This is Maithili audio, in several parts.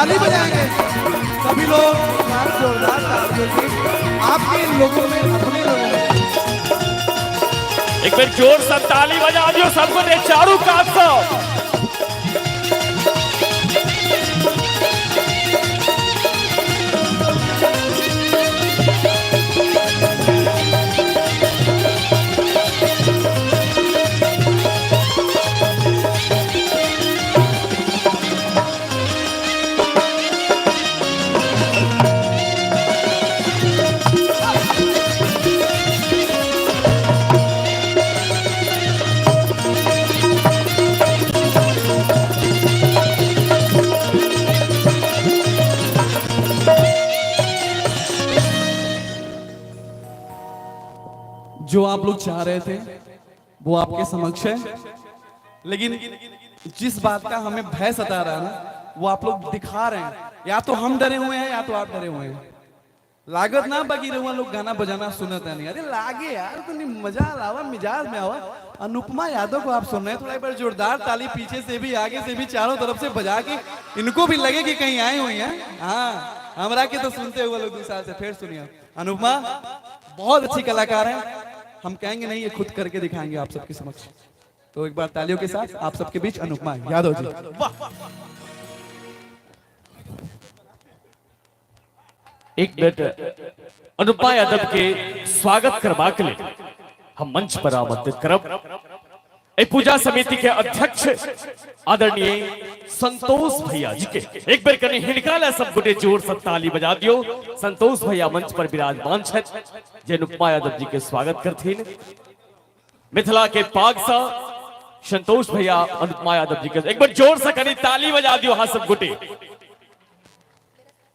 ताली बजाएंगे। सभी लोग एक बार जोरदार तालियों से आपके लोगों में, अपने लोगों में। एक बेर जोर से ताली बजा दियो सबको ने चारू कात से। जो आप लोग चाह रहे थे वो आपके समक्ष है, लेकिन जिस बात का हमें भय सता रहा है ना, वो आप लोग दिखा रहे हैं। या तो हम डरे हुए हैं या तो आप डरे हुए हैं। लागत ना बाकी रहुआ लोग गाना बजाना सुनत है नहीं। अरे लागे यार, तो नहीं मजा आवा, मिजाज में आवा। अनुपमा यादव को आप सुन रहे हैं, थोड़ा एक बार जोरदार ताली पीछे से भी, आगे से भी, चारों तरफ से बजा के इनको भी लगे कि कहीं आए हुए हैं। हाँ, हमरा के तो सुनते हुए लोग 2 साल से, फिर सुनिए। अनुपमा बहुत अच्छी कलाकार हैं, हम कहेंगे नहीं, ये खुद करके दिखाएंगे आप सबके समक्ष। तो एक बार तालियों के साथ आप सबके बीच अनुपमा यादव जी। वाह। एक मिनट, अनुपमा यादव के स्वागत करबाक लेल हम मंच पर आमंत्रित करब एहि पूजा समिति के अध्यक्ष आदरणीय संतोष भैया जी के। एक बेर कनि हिनका ले सब गोटे जोर से ताली बजा दियो। संतोष भैया मंच पर विराजमान छथि, जे अनुपमा यादव जी के स्वागत करथिन। मिथिला के पाग सा संतोष भैया अनुपमा यादव जी के, एक बार जोर से कनि ताली बजा दियो अहाँ सब गोटे।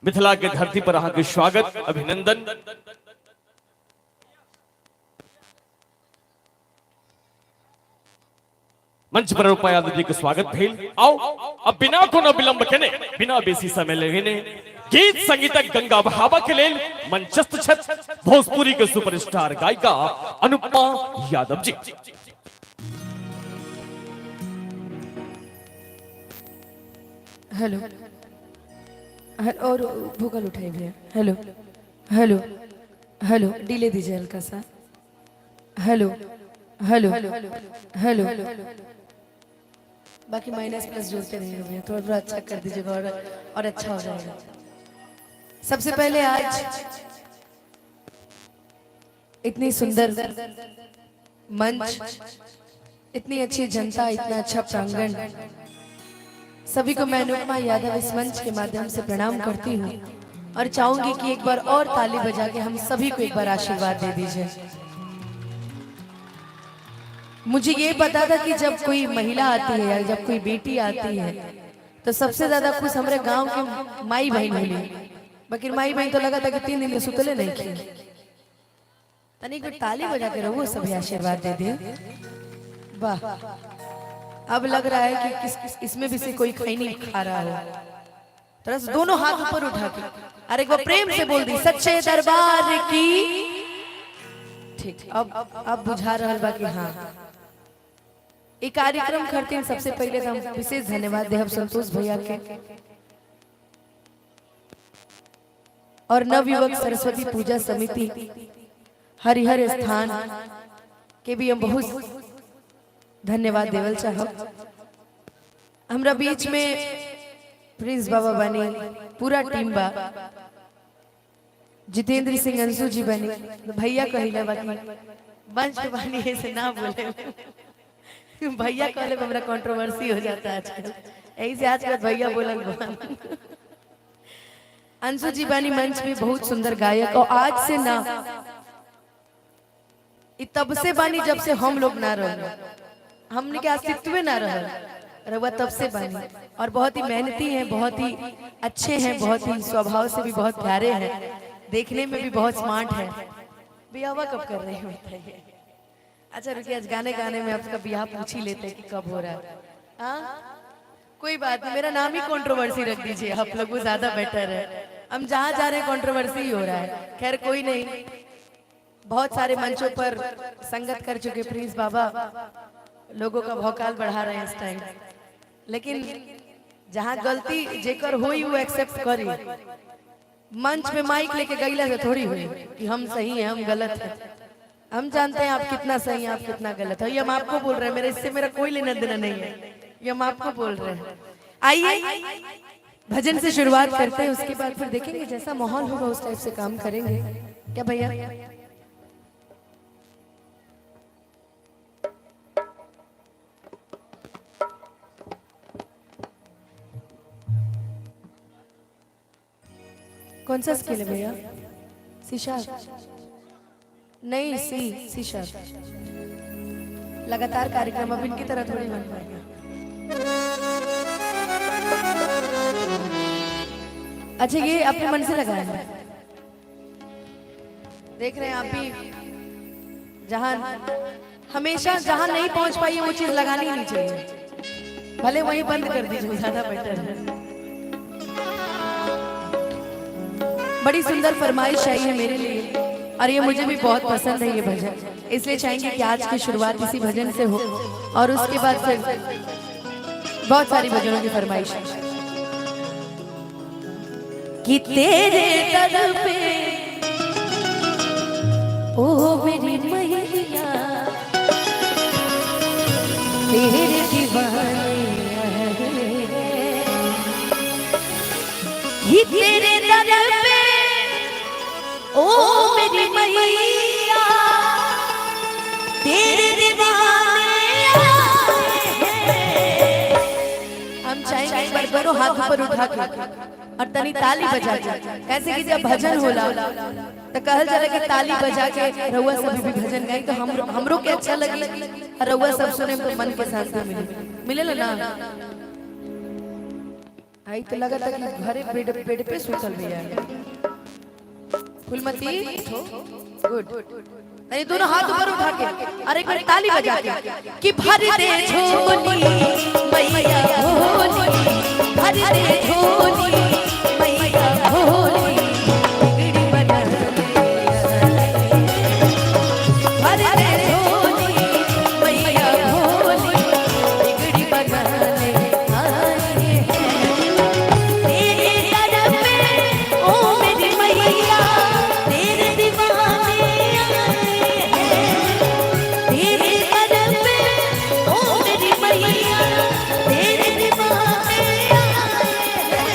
मिथिला के धरती पर अहाँ के स्वागत, अभिनंदन। मंच पर अनुपमा यादव जी के स्वागत भेल। आओ, अब बिना कोनो विलंब केने, बिना बेसी समय लेने, गीत संगीतक गंगा बहावा के लेल मंचस्थ छथि भोजपुरी के सुपरस्टार गायिका अनुपमा यादव जी। हेलो हेलो, और वोकल उठाइए भैया। हेलो हेलो हेलो, डिले दीजिए हल्का सा। हेलो हेलो हेलो, बाकी माइनस प्लस जोड़ते रहिए भैया, थोड़ा थोड़ा अच्छा कर दीजिएगा और अच्छा हो जाएगा। सबसे पहले आज इतनी सुंदर मंच, इतनी अच्छी जनता, इतना अच्छा प्रांगण, सभी को मैं अनुपमा यादव इस मंच के माध्यम से प्रणाम करती हूँ और चाहूंगी कि एक बार और ताली बजा के हम सभी को एक बार आशीर्वाद दे दीजिए। मुझे ये पता था कि जब कोई महिला आती है या जब कोई बेटी आती है तो सबसे ज्यादा खुश हमारे गांव के माई बहन होली। बाकी माई बहन तो लगा था कि 3 दिन से सुतले नहीं की। तनिक ताली बजा के रहो, सभी आशीर्वाद दे दे। वाह, अब लग रहा है कि किस किस इसमें भी से कोई खैनी खा रहा हो। तरस दोनों हाथ ऊपर उठा के अरे एक बार प्रेम से बोल दी, सच्चे दरबार की। ठीक, अब बुझा रहा बा कि हाँ, ये कार्यक्रम करते हैं। सबसे पहले तो हम विशेष धन्यवाद देव संतोष भैया के और नवयुवक सरस्वती पूजा समिति हरिहर स्थान के भी हम बहुत धन्यवाद देवल चाहब। हमरा बीच में प्रिंस बाबा बनी, पूरा टीम बा, जितेंद्र सिंह अंशु जी बनी, भैया कहिला बाकी मंच पे बनी ऐसे ना बोले, भैया कहले हमरा कंट्रोवर्सी हो जाता है आजकल, यही से आजकल भैया बोलल बन। अंशु जी बानी मंच पे, बहुत सुंदर गायक और आज से ना, इ तब से बानी जब से हम लोग ना रहे, हमने के अस्तित्व ना रह रहुआ तब से बानी और बहुत ही मेहनती हैं, बहुत ही अच्छे हैं, बहुत ही स्वभाव से भी बहुत प्यारे हैं, देखने में भी बहुत स्मार्ट हैं। ब्याह कब कर रहे हैं बताइए? अच्छा रुकिए, आज गाने गाने में आपका ब्याह पूछ ही लेते हैं कि कब हो रहा है। हाँ, कोई बात नहीं, मेरा नाम ही कंट्रोवर्सी रख दीजिए आप लोग, वो ज्यादा बेटर है। हम जहाँ जा रहे हैं कंट्रोवर्सी ही हो रहा है। खैर कोई नहीं, बहुत सारे मंचों पर संगत कर चुके प्रिंस बाबा, लोगों का भौकाल बढ़ा रहे हैं इस टाइम, लेकिन जहाँ गलती जेकर होई वो एक्सेप्ट करी। मंच पे माइक लेके गईला से थोड़ी हुई कि हम सही हैं हम गलत हैं। हम जानते हैं आप कितना सही हैं आप कितना गलत है। ये हम आपको बोल रहे हैं, मेरे इससे मेरा कोई लेना देना नहीं है, ये हम आपको बोल रहे हैं। आइए भजन से शुरुआत करते हैं, उसके बाद फिर देखेंगे जैसा माहौल होगा उस टाइप से काम करेंगे। क्या भैया? कौन सा स्केल है भैया? C sharp? नहीं, सी सी शार्प। लगातार कार्यक्रम अब इनकी तरह थोड़ी बन पाएगा। अच्छा, ये अपने मन से लगाया है। देख रहे हैं आप भी, जहां हमेशा जहां नहीं पहुंच पाई है वो चीज लगानी नहीं चाहिए, भले वहीं बंद कर दीजिए, ज्यादा बेटर है। बड़ी सुंदर फरमाइश आई है मेरे लिए और ये मुझे भी बहुत पसंद है ये भजन, इसलिए चाहेंगे कि आज की शुरुआत इसी भजन से हो और उसके बाद फिर बहुत सारी भजनों की फरमाइश है। कि तेरे दर पे ओ मेरी मैया, तेरे दीवाने आए हैं। कि तेरे दर पे ओ मेरी मैया, तेरे दीवाने आए हैं। हम चाहेंगे एक बार दोनों हाथ ऊपर उठा के और तनी ताली बजा के, कैसे कि जब भजन होला तो कहल जाला कि ताली बजा के रउआ सब भी भजन गाई तो हम हमरो के अच्छा लगी और रउआ सब सुने तो मन के शांति मिली। मिलेला ना? आई तो लगा था कि घरे बेड बेड पे सुतल भैया। फुलमती गुड। नहीं, दोनों हाथ ऊपर उठा के और एक बार ताली बजा के कि भर दे झोली मैया भोली, भर दे झोली मैया भोली, बिगड़ी बना दे। भर दे झोली मैया भोली, बिगड़ी बनाने आए हैं। तेरे दर पे ओ मेरी मैया, तेरे दीवाने आए हैं। तेरे दर पे ओ मेरी मैया, तेरे दीवाने आए हैं।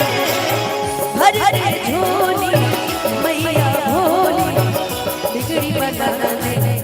भर दे झोली मैया भोली, बिगड़ी बनाने आए हैं।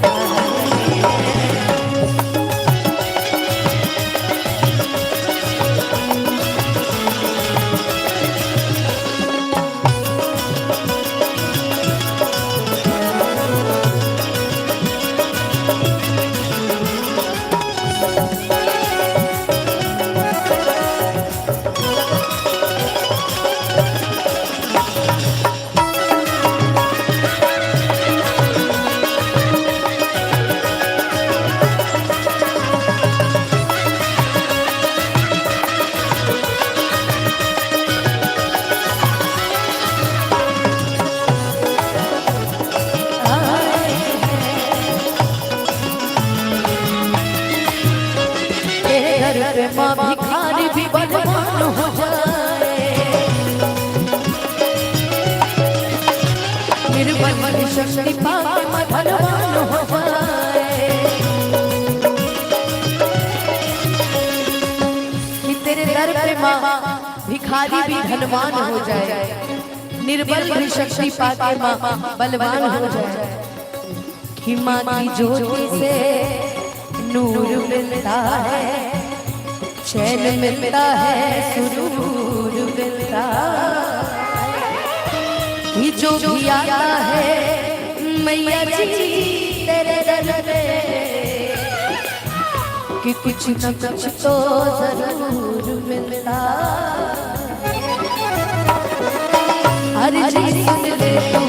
तेरे घर पे माँ भिखारी भी बलवान हो जाए, निर्बल की शक्ति पाके माँ धनवान हो जाए। कि तेरे दर पे माँ भिखारी भी धनवान हो जाए, निर्बल भी शक्ति पाके माँ बलवान हो जाए। कि माँ की ज्योति से नूर मिलता है, चैन मिलता है, सुरूर मिलता है। कि जो भी आता है मैया जी तेरे दर पे, कि कुछ न कुछ तो जरूर मिलता है। अर्जी सुन ले तू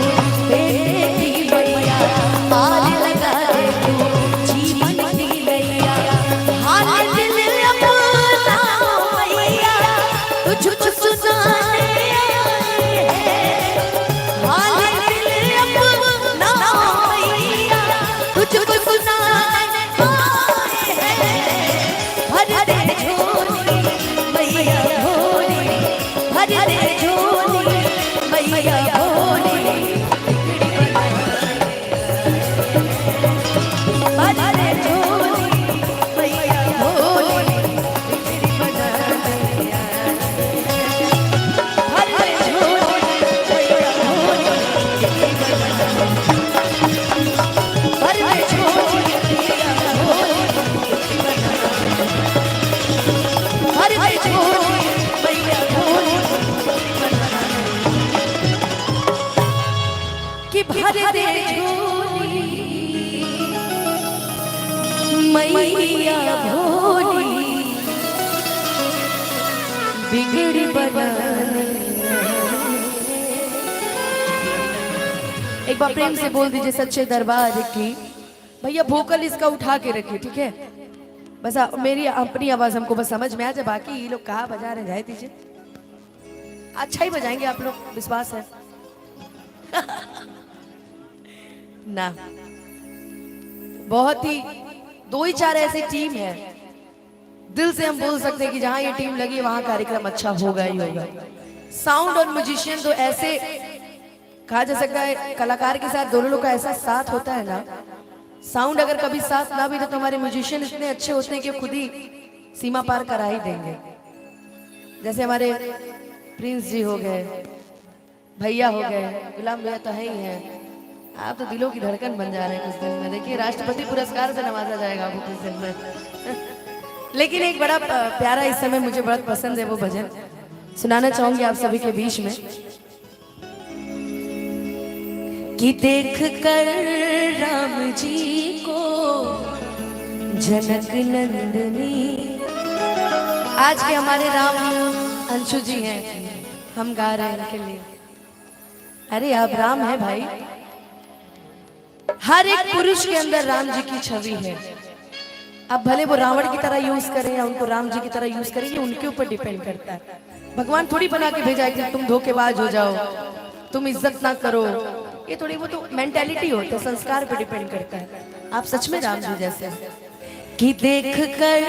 बेटे की मैया, पार लगा दे तू जीवन की नैया। हाल दिल अपना मैया, तुझको सुनाने आए हैं। हाल दिल अपना मैया, तुझको सुनाने आए हैं। भर दे झोली मैया भोली, झोली मैया भोली, भर दे झोली मैया भोली, कि भर दे झोली मैया भोली, बिगड़ी बनाने। एक बार प्रेम से बोल दीजिए सच्चे दरबार की। भैया वोकल इसका उठा के रखिए, ठीक है? बस मेरी अपनी आवाज हमको बस समझ में आ जाए, बाकी ये लोग कहाँ बजा रहे हैं जाए दीजिए, अच्छा ही बजाएंगे आप लोग, विश्वास है ना। बहुत ही दो ही चार ऐसे टीम है, दिल से हम बोल सकते हैं कि जहां ये टीम लगी वहां कार्यक्रम अच्छा होगा ही होगा। साउंड और म्यूजिशियन तो ऐसे कहा जा सकता है, कलाकार के साथ दोनों लोग का ऐसा साथ होता है ना, साउंड अगर कभी साथ ना भी तो तुम्हारे म्यूजिशियन इतने अच्छे होते हैं कि खुद ही सीमा पार करा ही देंगे। जैसे हमारे प्रिंस जी हो गए, भैया हो गए, गुलाम भैया तो है ही है। आप तो दिलों की धड़कन बन जा रहे हैं कुछ दिन में। देखिए राष्ट्रपति पुरस्कार से नवाजा जाएगा आपको कुछ दिन में। लेकिन एक बड़ा प्यारा इस समय मुझे बहुत पसंद है वो भजन सुनाना चाहूंगी आप सभी के बीच में। कि देख कर राम जी को जनक नंदनी। आज के हमारे राम अंशु जी हैं, हम गा रहे हैं इनके लिए। अरे आप राम है भाई, हर एक पुरुष के अंदर राम जी की छवि है। अब भले वो रावण की तरह यूज करें या उनको राम जी की तरह यूज करें, ये उनके ऊपर डिपेंड करता है। भगवान थोड़ी बना के भेजा है कि तुम धोखेबाज हो जाओ, तुम इज्जत ना करो, ये थोड़ी, वो तो मेंटेलिटी होता है, संस्कार पे डिपेंड करता है। आप सच में राम जी जैसे हैं। कि देख कर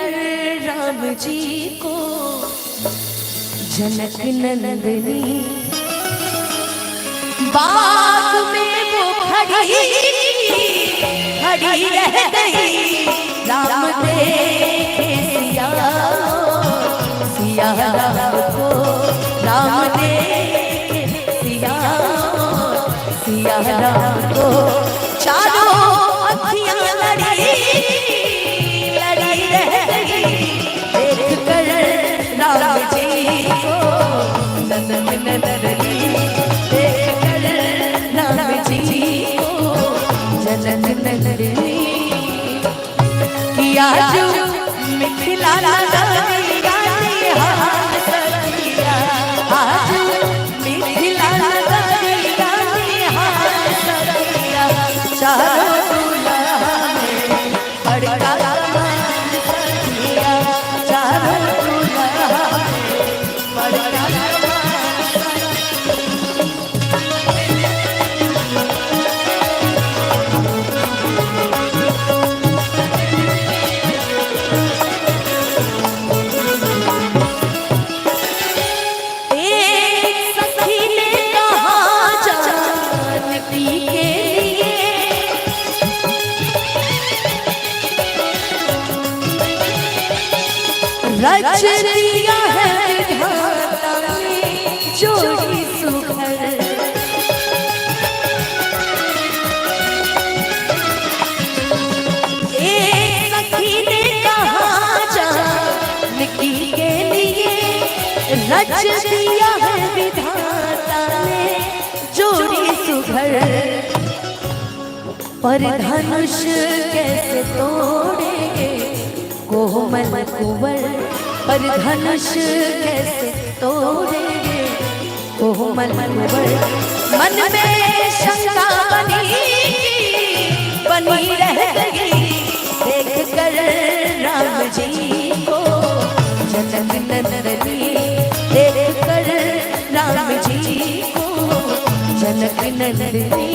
राम जी को जनक नंदनी, बाग में वो खड़ी खड़ी रह गई। राम देखे सिया, सिया राम को, राम देखे सिया, सिया राम को, चारों अखियां लड़ी लड़ी रह गई। देख कर राम जी को नंदन नंदनी, देख कर राम जी को जनक नंदनी। कि आज मिथिला नगरिया निहाल सखिया, आज मिथिला नगरिया निहाल सखिया, चारों दुल्हा में बड़का मान सखिया, चारों दुल्हा में बड़का मान सखिया। एक सखी ने कहा जानकी के लिए, रच दिया है विधाता ने जोड़ी सुघर। एक सखी ने कहा जानकी के लिए, रच दिया है विधाता ने जोड़ी सुघर। पर धनुष कैसे तोड़ेंगे कोमल कुंवर, पर धनुष कैसे तोड़ेंगे कोमल कुंवर। मन में शंका बनी बनी रह गई, देख कर राम जी को जनक नंदनी, देख कर राम जी को जनक नंदनी।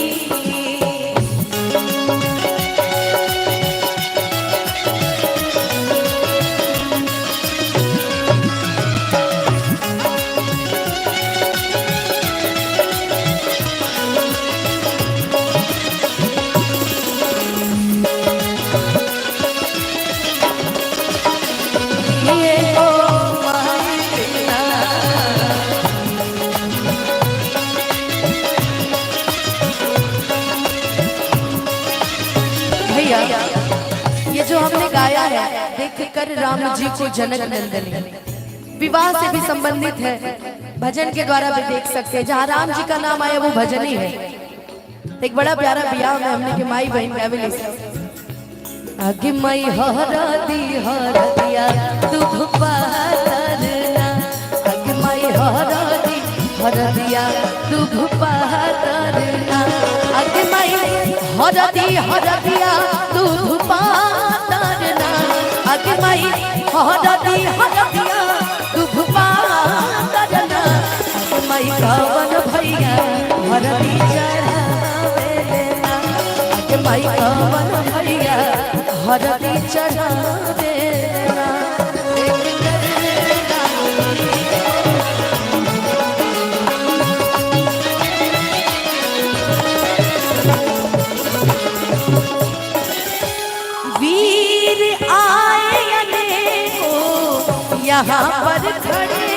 ये ओ मायना, भैया, ये जो हमने गाया है देख कर राम जी को जनक नंदनी, विवाह से भी संबंधित है, भजन के द्वारा भी देख सकते हैं। जहाँ राम जी का नाम आया वो भजन ही है। एक बड़ा प्यारा ब्याह में हमने के माई बहन गावेली। आगे माई हरा दी हरा दिया दुख पातरना, आगे माई हरा दी हरा दिया दुख पातरना, आगे माई हरा दी हरा दिया दुख पातरना, आगे माई हरा दी हरा दिया दुख पातरना, आगे माई कवन भैया हरा दी चढ़ावे लेना, आगे माई कवन भैया हरदी चढ़ावे लेना। वीर आए अनेकों यहाँ पर खड़े,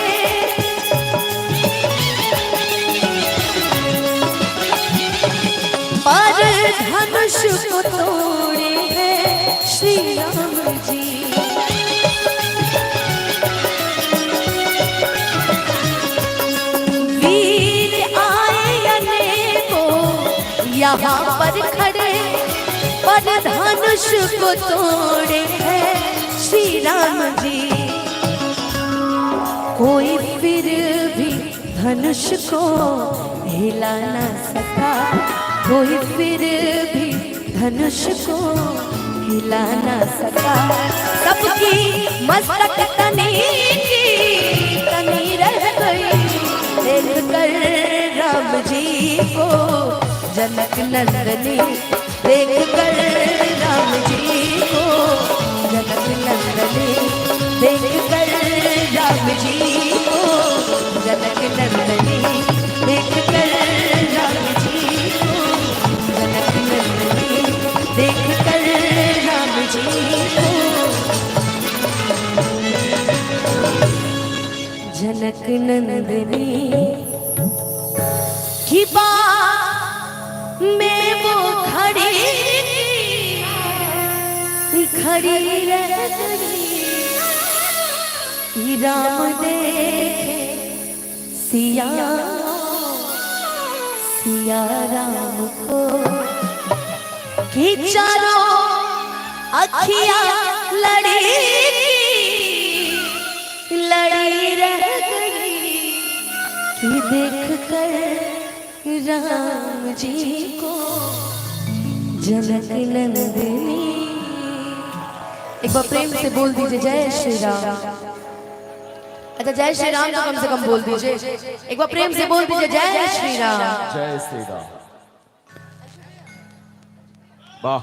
पर धनुष को तोड़े हैं श्री राम जी। वीर आए अनेकों यहाँ पर खड़े, पर धनुष को तोड़े हैं श्री राम जी। कोई फिर भी धनुष को हिला ना सका, कोई फिर भी धनुष को हिला ना सका। सबकी मस्तक तनी की तनी रह गई, देख कर राम जी को जनक नंदनी, देख कर राम जी को जनक नंदनी, देख कर राम जी को जनक नंदनी, देख कर राम जी को जनक नंदनी, देख कर राम जी को जनक नंदनी। की बात में वो खड़ी खड़ी रह गई, राम देखे सिया सिया राम को, कि चारों अखियां लड़ी लड़ी रह गई, कि देख कर राम जी को जनक नंदिनी। एक बार प्रेम से बोल दीजिए जय श्री राम। अच्छा जय श्री राम तो कम से कम बोल दीजिए, एक बार प्रेम से बोल दीजिए जय श्री राम। जय श्री राम। वाह,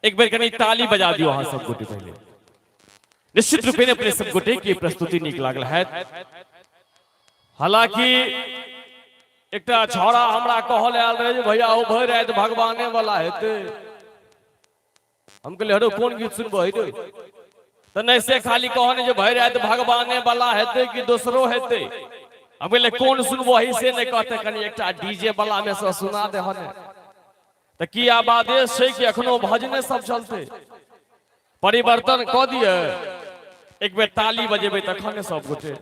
एक बेर कनी ताली बजा दियो अहाँ सब गोटे पहले। निश्चित रूपे अपने सब गोटे की प्रस्तुति नीक लागल है। हालांकि एकटा छौड़ा हमरा कहल आयल रहे जे भैया ओ भरि राति भगवाने वाला हेतै। हम कहलियै हरो कोन गीत सुनबै रे, तऽ नहि से खाली कहने जे भरि राति भगवाने वाला हेतै कि दोसरो हेतै। हम कहलियै कोन सुनबही से नहि कहतै, कनि एकटा डीजे वाला मे से सुना दे हने। तऽ की आब आदेश छै कि एखनो भजने सब चलतै? परिवर्तन कऽ दिअ, एक बेर ताली बजेबै तखने सब गोटे।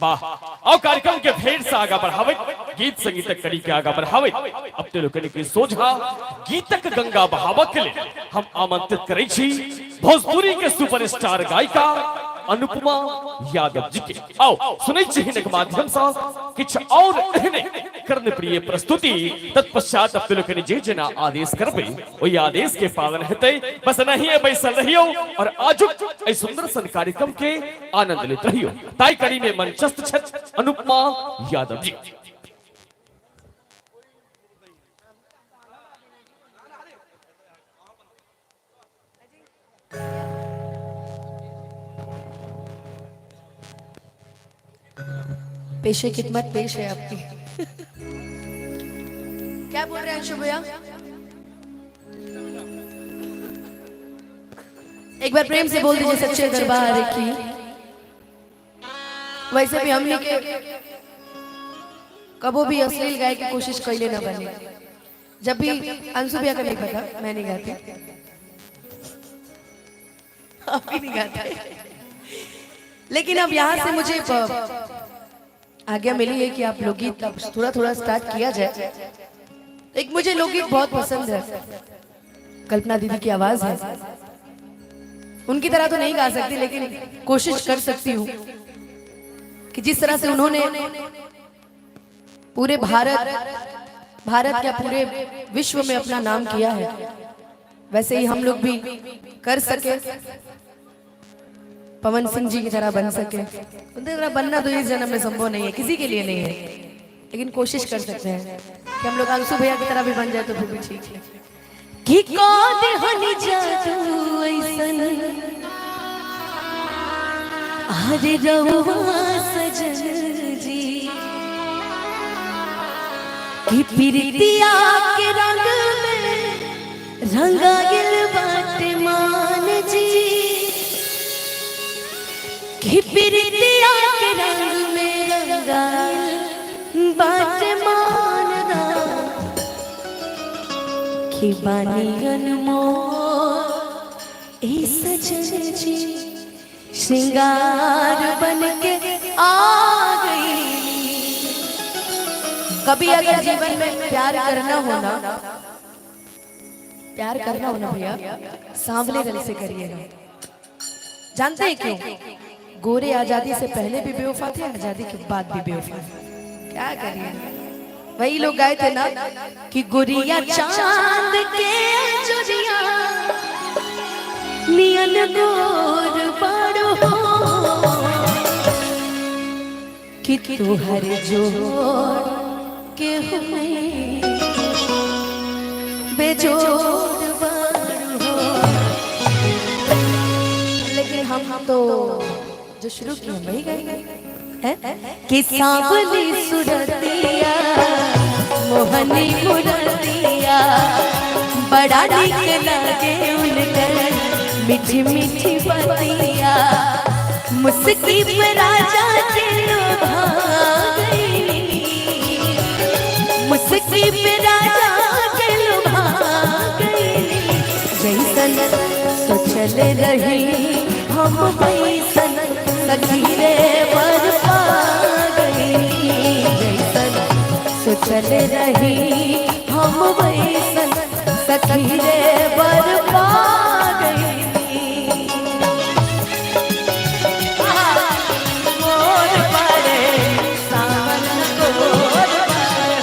वाह, और कार्यक्रम के फेर से आगा बढ़ावे, गीत संगीतक कड़ी के आगा बढ़ावे, अब ते लोकनि के सोझा गीतक गंगा बहावक के लिए हम आमंत्रित करै छी भोजपुरी के सुपरस्टार गायिका अनुपमा यादव जी के। आओ सुनै छी हिनक माध्यम से किछु और एहने कर्णप्रिय प्रस्तुति। तत्पश्चात अब लोकनि जे जेना आदेश करबै ओहि आदेश के पालन हेतै। बस नहीं बैसल रहियो और आजुक एहि सुंदर सन कार्यक्रम के आनंद लेत रहियो। ताई कड़ी में मंचस्थ छथि अनुपमा यादव जी। पेशे खिदमत पेश है आपकी। क्या बोल रहे हैं अंशु भैया? एक बार प्रेम से बोल दीजिए सच्चे दरबार की। वैसे भी हमने के कबो भी अश्लील गाय की कोशिश कैले न बने। जब भी अंशु भैया का नहीं पता, मैं नहीं गाती, आप भी नहीं गाते, लेकिन अब यहाँ से मुझे आज्ञा मिली है कि आप लोकगीत अब थोड़ा थोड़ा स्टार्ट किया जाए। एक मुझे लोकगीत बहुत पसंद है, कल्पना दीदी की आवाज है, उनकी तरह तो नहीं गा सकती लेकिन कोशिश कर सकती हूँ कि जिस तरह से उन्होंने पूरे भारत भारत क्या पूरे विश्व में अपना नाम किया है, वैसे ही हम लोग भी कर सके, पवन सिंह जी की तरह बन सके। उनकी तरह बनना तो इस जन्म में संभव नहीं है, किसी के लिए नहीं है, लेकिन कोशिश कर सकते हैं कि हम लोग अंशु भैया की तरह भी बन जाए तो फिर भी ठीक है। कि कौन हनी जादू ऐसन अरे रउआ सजन जी, कि प्रीतिया के रंग में रंगाइल बाटे मान जी, कि प्रीतिया के रंग में रंगाइल बाटे मान दा, कि बानी अनमोल ए सजन जी, श्रृंगार बन के आ गई। कभी अगर जीवन में प्यार करना हो ना, प्यार करना हो ना भैया, सांवले रंग से करिएगा। जानते हैं क्यों? गोरे आजादी से पहले भी बेवफा थे, आजादी के बाद भी बेवफा थे। क्या करिए, वही लोग गाए थे ना कि गोरिया चांद के चुरिया नियन गोर बाड़ो हो, कि तुहर जोड़ के हुए बेजोड़ बाड़ो हो। लेकिन हम तो जो शुरू किए वही गाएंगे हैं कि सांवली सुरतिया मोहनी मुरतिया, बड़ा निक लगे उनकर मीठी मीठी बतिया, मुस्की पे राजा के लोभा गई, मुस्की पे राजा के लोभा गई, जैसन सोचल रही हम वैसन सखी रे वर पा गई, जैसन सोचल रही हम वैसन सखी रे वर पा गई। मोर पारे सावन गोर पारे,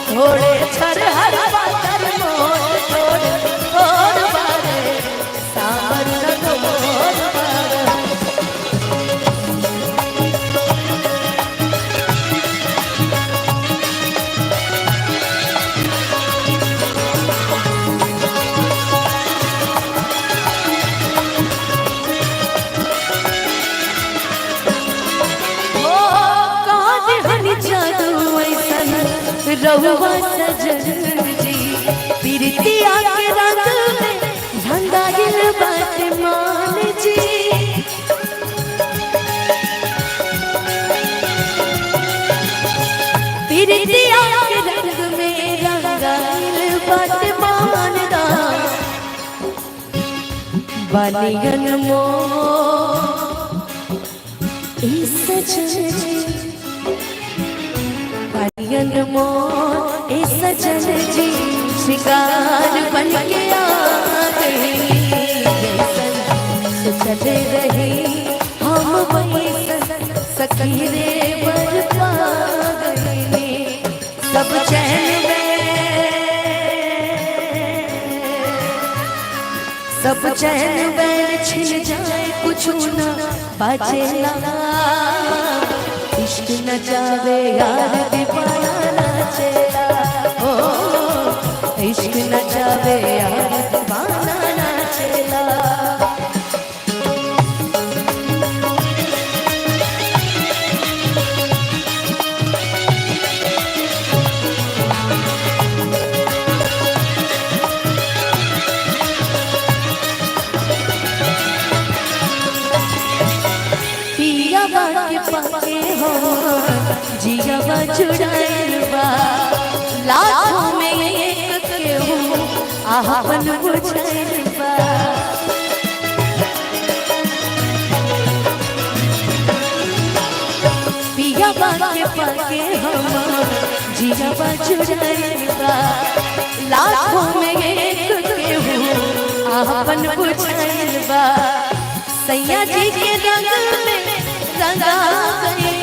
थोड़े छरहर पातर मोर थोड़े गोर पारे सावन गोर पारे। ओ कौन हनी जादू ऐसन रउआ सजन जी, प्रीतिया के रंग में रंगाइल बाटे मान जी, प्रीतिया के रंग में रंगाइल बाटे मान दा, बानियन मोर ए सजन जी, बानियन मोर ए सजन जी, शिकार बन के आ गई, जैसन सोचल रही हम वैसन सखी रे वर पा गई, सब चैन में सब चैन बैन छिन जाए कुछ ना बाजेला, इश्क न जावे यार दीवाना नाचेला, ओ इश्क न जावे यार दीवाना नाचेला। पिया के पाके हो जिया जुड़ाइल बा, लाखों में एक आपन बुझाइल बा। पिया के पाके हम जिया जुड़ाइल बा, लाखों में एक केहू आपन बुझाइल बा। सैया जी के रंग में रंगा गई,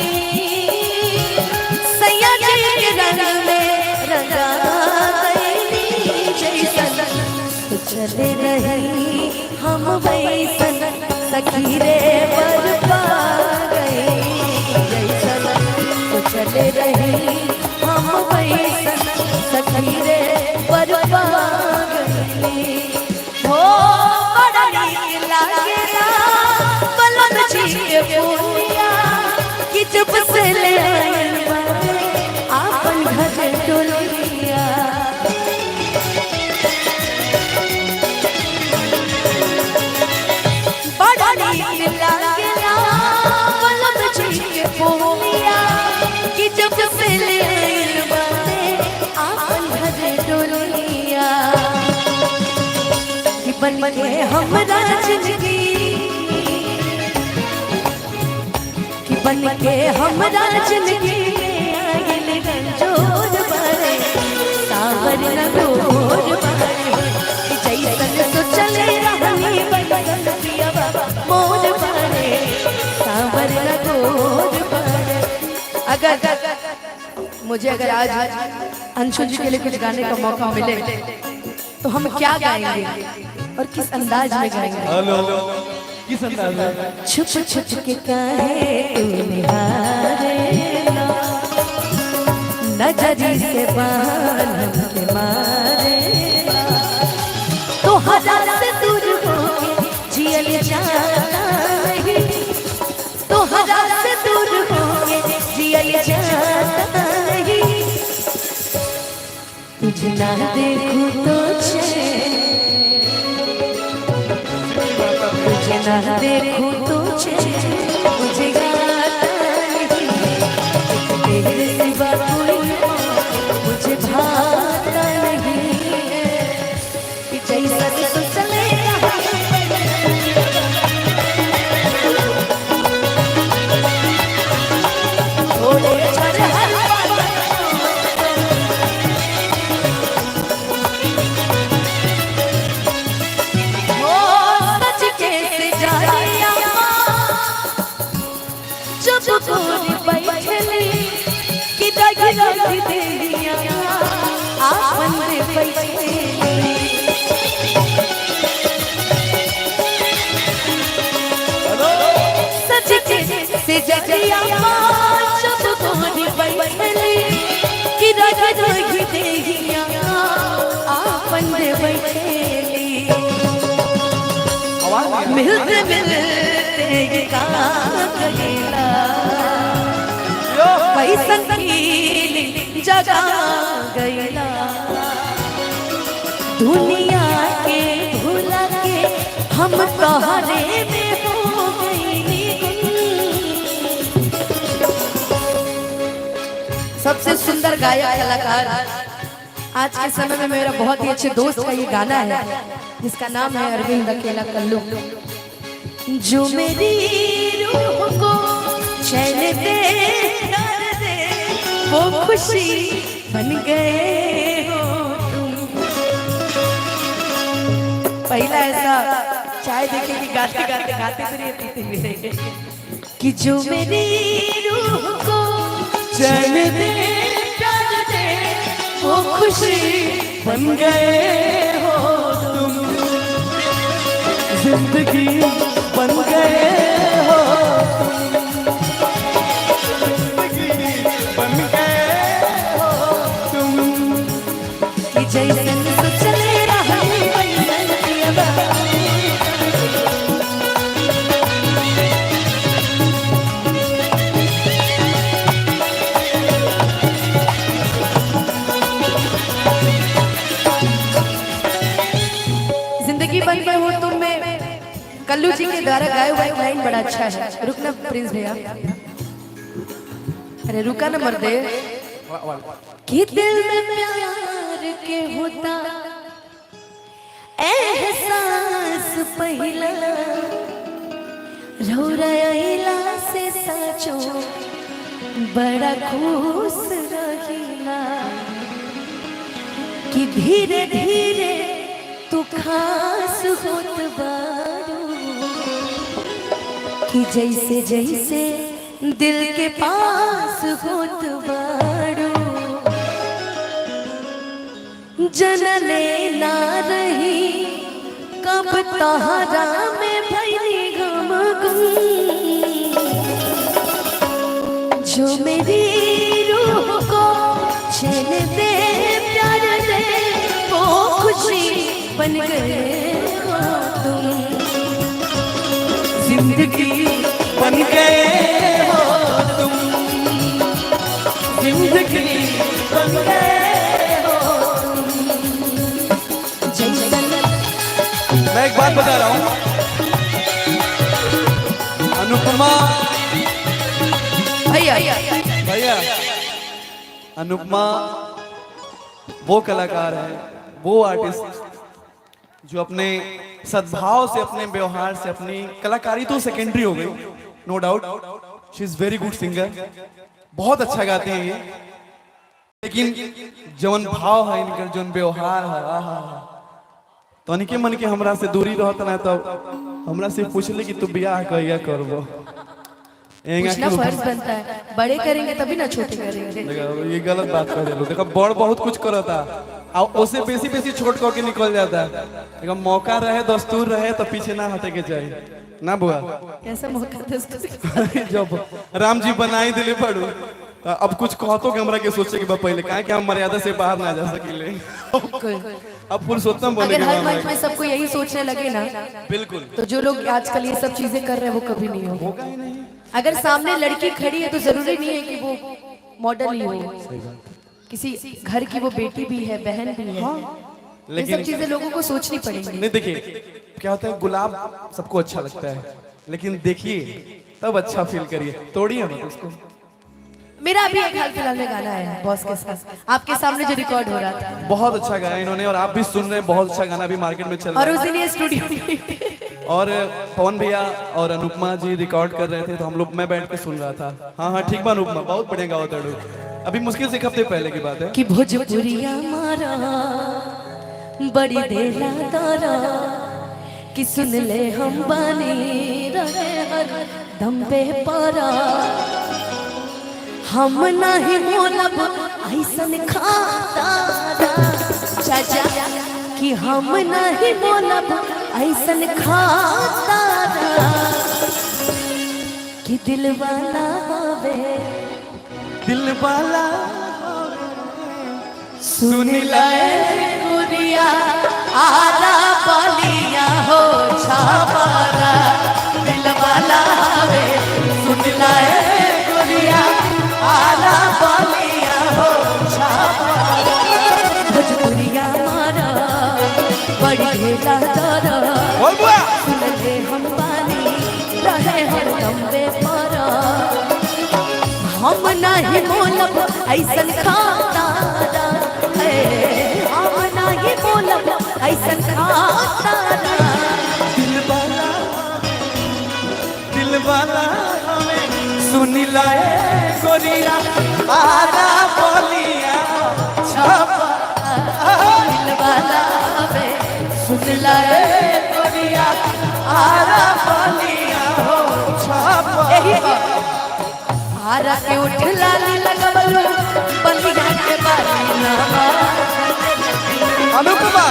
सैया जी के रंग में रंगा गई, जैसन चले रही हम वैसन सखी रे बर पा गई, जैसन चले रही हम वैसन सखी रे बर पा गई। हो बड़ा नीक लागेला बलम जी के बोलिया कि जब से ले आइल बाटे आपन घर टोलिया। बड़ा नीक लागेला बलम जी के बोलिया कि जब से ले आइल बाटे आपन घर टोलिया। कि बन के हमरा जिंदगी, कि बन के हमरा जिंदगी में आइल रंजोर बारे, सावर न गोर बारे, कि जैसन सोचले रहनी बैसन पियवा मोर बारे, सावर न गोर बारे। अगर मुझे अगर आज अंशु जी के लिए कुछ गाने का मौका मिले तो हम क्या गाएंगे और किस अंदाज में गाएंगे? हेलो, किस अंदाज में? छुप छुप के काहे तू निहारे ना, नजरी से बाण के मारे ना, तो हजार से दूर होके जियल जाता नहीं, तो हजार से दूर होके जियल जाता नहीं, तुझे ना देखूं तो चैन, तुझे ना देखूं तो चैन मुझे आता नहीं, तेरे सिवा कोई मुझे भाता नहीं है, कि जैसा तू चले रहा थोड़े छर हर हो सच कैसे जानिया जब गोरी बैठली कि दगी रख देहिया आपन रे बैठली। सच कैसे जानिया जब गोरी बैठली कि दगी रख देहिया आपन रे बैठली। आवाज मिलते मिलते ये का कहेला कैसन फीलिंग जगा गईला, दुनिया के भुला के हम तोहरे में हो गईली गुम। सबसे सुंदर गायक कलाकार आज के समय में मेरा बहुत ही अच्छे दोस्त का ये गाना है जिसका नाम है अरविंद अकेला कल्लू। जो मेरी रूह को चैन दे प्यार दे वो खुशी बन गए हो तुम। पहला ऐसा चाय देखे कि गाते गाते गाते भी रहे पीते भी रहे कि जो मेरी रूह को चैन दे प्यार दे वो खुशी बन गए हो तुम, जिंदगी बन गए हो तुम, जिंदगी बन गए हो तुम। कि जैसन सोचले रहनी वैसन पियवा। जिंदगी बन गए हो तुम में कल्लू जी के द्वारा गाए हुआ एक लाइन बड़ा अच्छा है। रुकना प्रिंस भैया, अरे रुका ना मर्दे। कि दिल में प्यार के होता पहिला रौरा से साचो बड़ा खुश रहिला कि धीरे धीरे तू खास होत बारू कि जैसे जैसे दिल के पास होत बारू जनले ना रही कब तहरा में भैली गम गुम जो मेरी रूह को चैन दे प्यार दे वो खुशी बन गए हो तुम। जिंदगी बन गए हो तुम, जिंदगी बन गए हो तुम। जैसन मैं एक बात बता रहा हूँ अनुपमा भैया भैया, अनुपमा वो कलाकार है, वो आर्टिस्ट जो अपने सद्भाव से, अपने व्यवहार से, अपनी कलाकारी तो सेकेंडरी हो गई, no doubt she is very good singer, बहुत अच्छा गाते हैं ये, लेकिन जौन भाव है इनकर, जौन व्यवहार है, आहा, तनिके मन के हमरा से दूरी रहत ना तो हमरा से पूछले कि तू बियाह कहिया करबो। पूछना फर्ज बनता है, बड़े करेंगे तभी ना छोटे करेंगे। देखो, ये गलत बात कर देलो। देखो बड़ बहुत कुछ करता आ ओसे बेसी बेसी छोट कर के निकल जाता। देखो मौका रहे, दस्तूर रहे तो पीछे ना हटे के चाहिए ना बुआ। कैसा मौका था? जब राम जी बनाई दिले पड़ू तो अब कुछ कहतो के हमरा के सोचे के बा पहले, काहे कि हम मर्यादा से बाहर ना जा सकीले। अब पुरुषोत्तम बने अगर के हर बा मंच हमरा में सबको यही सोचने लगे ना, के। बिल्कुल, तो जो लोग आजकल ये सब चीजें कर रहे हैं वो कभी नहीं होगा। होगा ही नहीं। अगर सामने लड़की खड़ी है तो जरूरी नहीं है कि वो मॉडल ही हो, किसी घर की वो बेटी भी है, बहन भी है। ये लेकिन सब चीजें लोगों को सोचनी पड़ेंगी। नहीं देखिए क्या होता है, गुलाब सबको अच्छा लगता है, लेकिन देखिए तब अच्छा फील करिए, तोड़िए मत उसको। मेरा अभी एक हाल फिलहाल में गाना आया है बॉस के साथ, आपके सामने जो रिकॉर्ड हो रहा था, बहुत अच्छा गाया इन्होंने और आप भी सुन रहे हैं, बहुत अच्छा गाना भी मार्केट में चल रहा और है। उस दिन ये स्टूडियो में और पवन भैया और अनुपमा जी रिकॉर्ड कर रहे थे तो हम लोग, मैं बैठ के सुन रहा था। हाँ हाँ ठीक बा अनुपमा, बहुत बढ़िया गाओ तड़ू। अभी मुश्किल से एक हफ्ते पहले की बात है। कि भोजपुरिया मारा बड़ी देला तारा कि सुन ले हम बानी रहे हर दम पे पारा हम नहीं मोलब ऐसन खाता चाचा कि हम नहीं मोलब ऐसन खाता कि दिल वाला हवे दिल वाला सुन ले गुरिया आरा बलिया हो छापारा दिल वाला हवे सुन ले गुरिया आरा बलिया हो छापारा भोजपुरिया मारा बड़ी ढेला दारा बोल बुआ। सुन ले हम बानी रहे हर दम पे पारा हम नहीं मोलब ऐसन खाता है हम नहीं मोलब ऐसन खाता दिल वाला, दिल वाला हमें सुन लाए गोरिया आरा बोलिया छापा दिल वाला वे सुन लाए गोरिया आरा बोलिया हो छापा। यही आरा के उठ लाली लगबलू बलिया के बारी ना। अनुपमा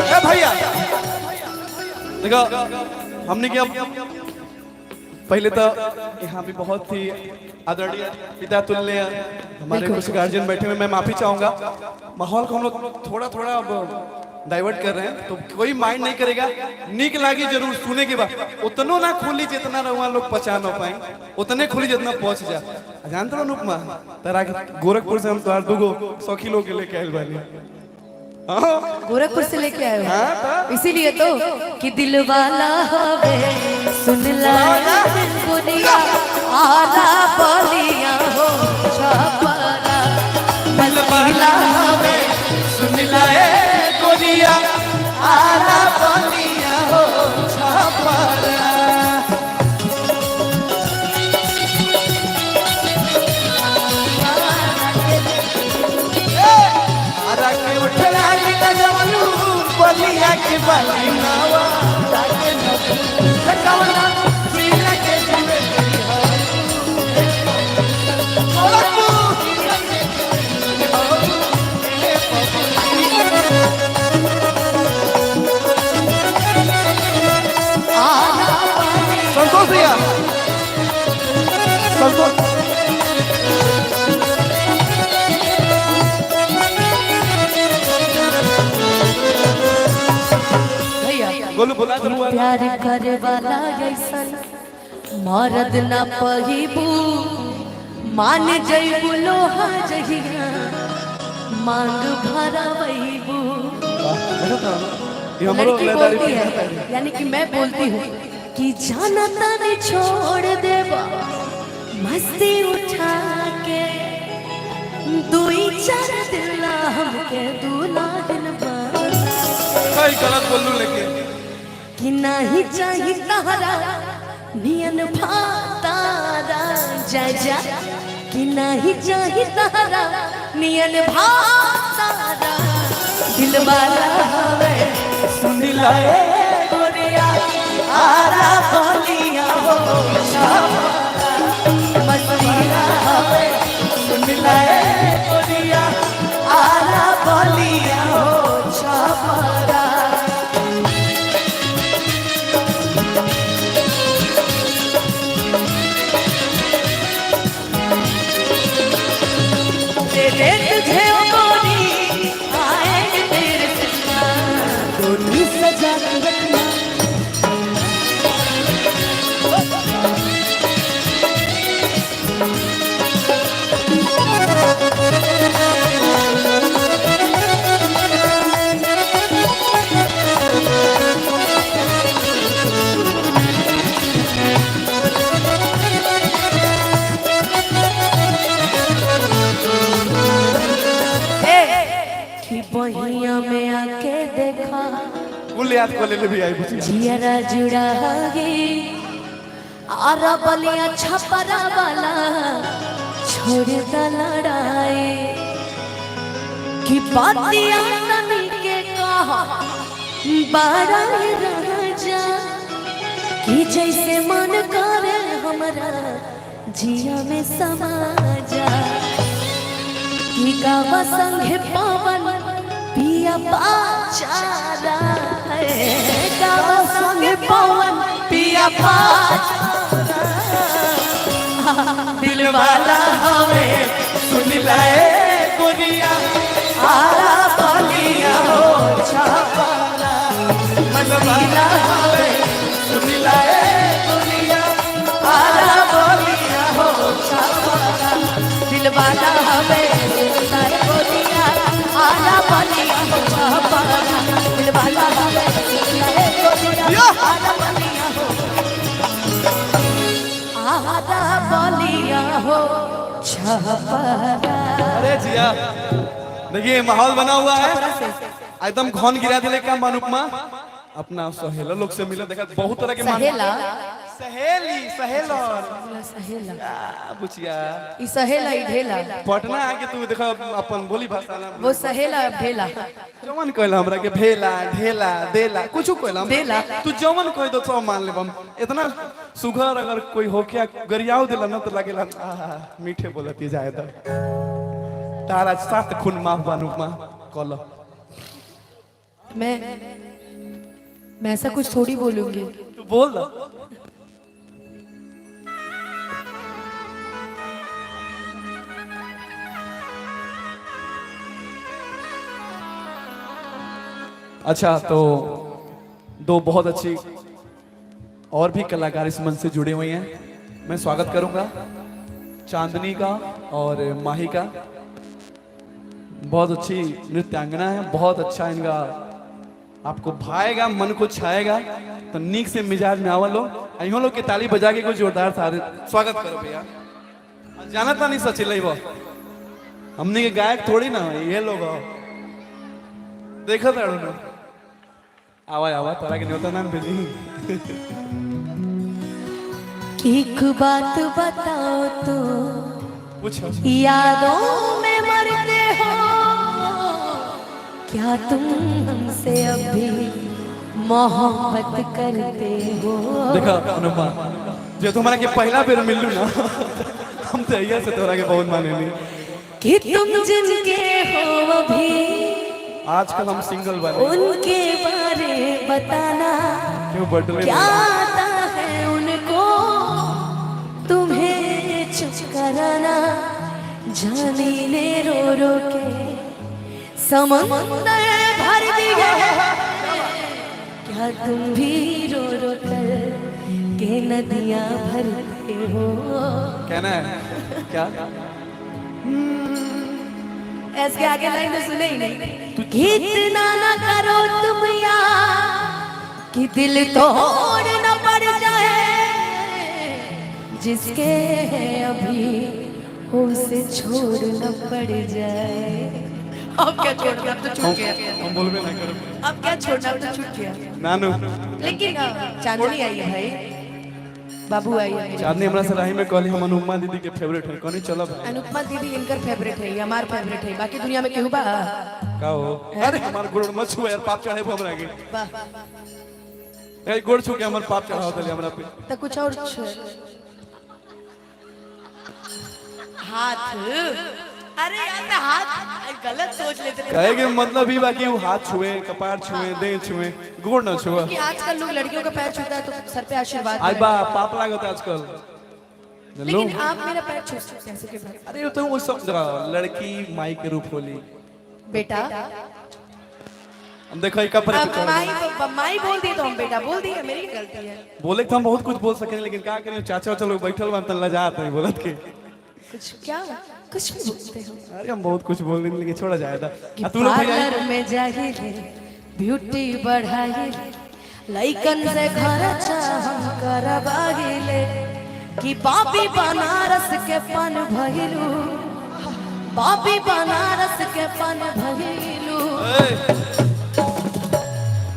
ए भैया देखो हमने क्या पहले तो यहाँ पे बहुत ही आदरणीय पिता तुल्य हमारे बिल्कुल। कुछ गार्जियन बैठे हुए, मैं माफी चाहूंगा, माहौल को हम लोग थोड़ा थोड़ा अब डाइवर्ट कर रहे हैं, तो कोई माइंड नहीं करेगा। निक लागी जरूर सुने के बाद, उतनो ना खुली जितना रहुआ लोग पहचान हो पाए, उतने खुली जितना पहुंच जा। जानते हो अनुपमा, तारा के गोरखपुर से हम तोहार दूगो सौखी लोग के लेके आयल बानी। हाँ गोरखपुर से लेके आए हो, इसीलिए तो कि दिल वाला हवे सुन ला गुनिया आला बलिया हो छपरा दिल वाला हवे सुन लाए गोरिया आला बोलिया। उठलाली लगवलू बलिया के बाली नावा ताके नगरी कवना जिला के जुए संतोष भैया, संतोष। भैया गोलू बोला तो हुआ। प्यार करे वाला ऐसन मरद न पहिबू, मान जइबू लोहा जहिया मांग भरबू। ये हमरो लड़की लेदारी बोलती है, यानी कि मैं बोलती हूँ कि जाना ताने छोड़ देबा मस्ती उठा के, दुई चार दिला हमके दुलाहिन बना। कई गलत बोलू लेकिन कि नहीं चाही तहरा नियन भातारा जा जा, कि नहीं चाही तहरा नियन भातारा दिलवाला हवे सुन लाए गोरिया आरा बलिया हो मस्तीला हवे सुन लाए गोरिया आरा बलिया हो छापरा। तेरे तुझे ओ गोरी आएंगे तेरे सपना। गोरी सजा के रखना ए कि बहिया में आके देखा कुल याद को ले ले भी आई बुचिया। जियरा जुड़ा गे आरा बलिया छपरा वाला छोड़ द लड़ाई कि बातिया तनी के कहा बारा राजा कि जैसे मन करे हमरा जिया में समा जा, कि गावा संगे पवन पिया पाचारा है, गावा संगे पवन पिया पाचारा दिलवाला हवे सुन लाए गोरिया आरा बलिया हो छापरा मनवाला हवे सुन लाए गोरिया आरा बलिया हो छापरा दिलवाला हवे सुनाए गोरिया आरा बलिया हो छापरा दिलवाला हवे सुनाए गोरिया आरा बलिया हो आरा बलिया हो छापरा। अरे जिया, देखिए माहौल बना हुआ है एकदम घन गिरा दिले का अनुपमा। अपना सहेला लोग से मिले, देखा बहुत तरह के मान- सहेला सहेली सहेलर सहेला आ, बुचिया ई सहेला ई ढेला पटना आके तू देखा अपन बोली भाषा ना वो सहेला अब ढेला जवन कहला हमरा के भेला ढेला देला कुछ कहला हमरा। देला। तू जवन कह दो तो मान लेब हम। इतना सुघर अगर कोई होके गरियाव देला ना तो लागेला आहा, मीठे बोलती जाए तो तारा सात खून माफ बानू माँ कल मैं ऐसा कुछ थोड़ी बोलूंगी। तू बोल ना। अच्छा तो दो बहुत अच्छी और भी कलाकार इस मंच से जुड़े हुए हैं, मैं स्वागत करूंगा चांदनी का और माही का। बहुत अच्छी नृत्यांगना है, बहुत अच्छा इनका आपको भाएगा, मन को छाएगा। तो नीक से मिजाज में आवा लोग, अहियों लोग के ताली बजा के कुछ जोरदार सारे स्वागत करो भैया। जाना था नहीं सचिल वो हमने के गायक थोड़ी ना ये लोग हो। देखो ताड़ू ना आवा आवा तारा के न्योता नाम भेजी। एक बात बताओ तो पूछो। यादों में मरते हो क्या तुम हमसे अभी मोहब्बत करते हो। देखा अनुपमा, जो तुम्हारा के पहला बेर मिललू ना, हम तो अहिया से तोरा के बहुत मानेली। कि तुम जिनके हो अभी, आजकल हम सिंगल बने। उनके बारे बताना, क्यों बटले? क्या आता है उनको तुम्हें चुप कराना। जानी ने रो रो के समंदर भर दिए, क्या तुम भी रो रो कर के नदियां भरते हो? कहना है क्या? ऐसे आगे लाइन तो सुने ही नहीं। इतना ना करो तुम यार कि दिल तोड़ना पड़ जाए, जिसके है अभी उसे छोड़ना पड़ जाए। अब क्या छोड़ना, अब तो छूट गया। हम बोलबे ना करब। अब क्या छोड़ना, अब तो छूट गया। नानू। लेकिन चांदनी आई है भाई, बाबू आई है। चांदनी हमरा से राही में कहली, हम अनुपमा दीदी के फेवरेट है। कहनी चलो भाई। अनुपमा दीदी इनकर फेवरेट है, ये हमार फेवरेट है, बाकी दुनिया में केहू बा? का हो? अरे हमार गोड़ मत छुए यार, पाप चढ़े हमरा के। वाह। ए, गोड़ छू के हमर पाप चढ़ाओ तले हमरा पे। तो कुछ और हाथ, अरे यार मैं हाथ गलत सोच लेते थे। कहे के मतलब ही बाकी वो हाथ छुए, कपार छुए, देह छुए, गोड़ न छुए। कि आजकल लोग लड़कियों का पैर छूता है तो सर पे आशीर्वाद आज है। बा पाप लागत आजकल। लो। लेकिन आप मेरा पैर छू सकते हैं सुखी भाई। अरे वो तो वो सब लड़की माई के रूप होली। बेटा। हम देखो एक पर अब माई, माई बोल दी तो हम बेटा बोल दिए, मेरी गलती है। बोले तो हम बहुत कुछ बोल सके, लेकिन का करें, चाचा वाचा लोग बैठल बा त लजात नहीं बोलत के। कुछ क्या, कुछ भी बोलते हो। अरे हम बहुत कुछ बोल लेकिन छोड़ा जाएगा। कि आ तू लोग भैया पार्लर में जाहिले, ब्यूटी बढ़ाइले, लइकन से खर्चा हम करवाइले, कि बाबी बनारस के पन भइलू, बाबी बनारस के पन भइलू,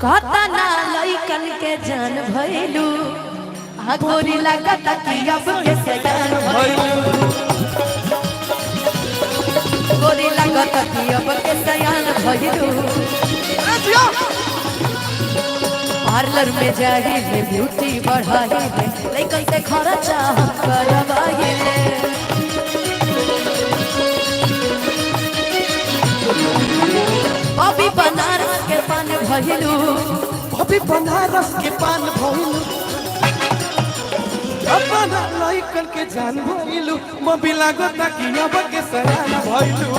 कतना लइकन के जान भइलू, आ गोरी लागत कि अब के सयान भइलू, गोरी लागत कि अब के सयान भइलू। पार्लर में जाइले, ब्यूटी बढ़ाइले, लइकन से खर्चा हम करवाइले, बाबी बनारस के पान भइलू, अभी बनारस के पान भइलू, अपना लइकन के जान भइलू, मबी लागत कि अब के सयान भइलू,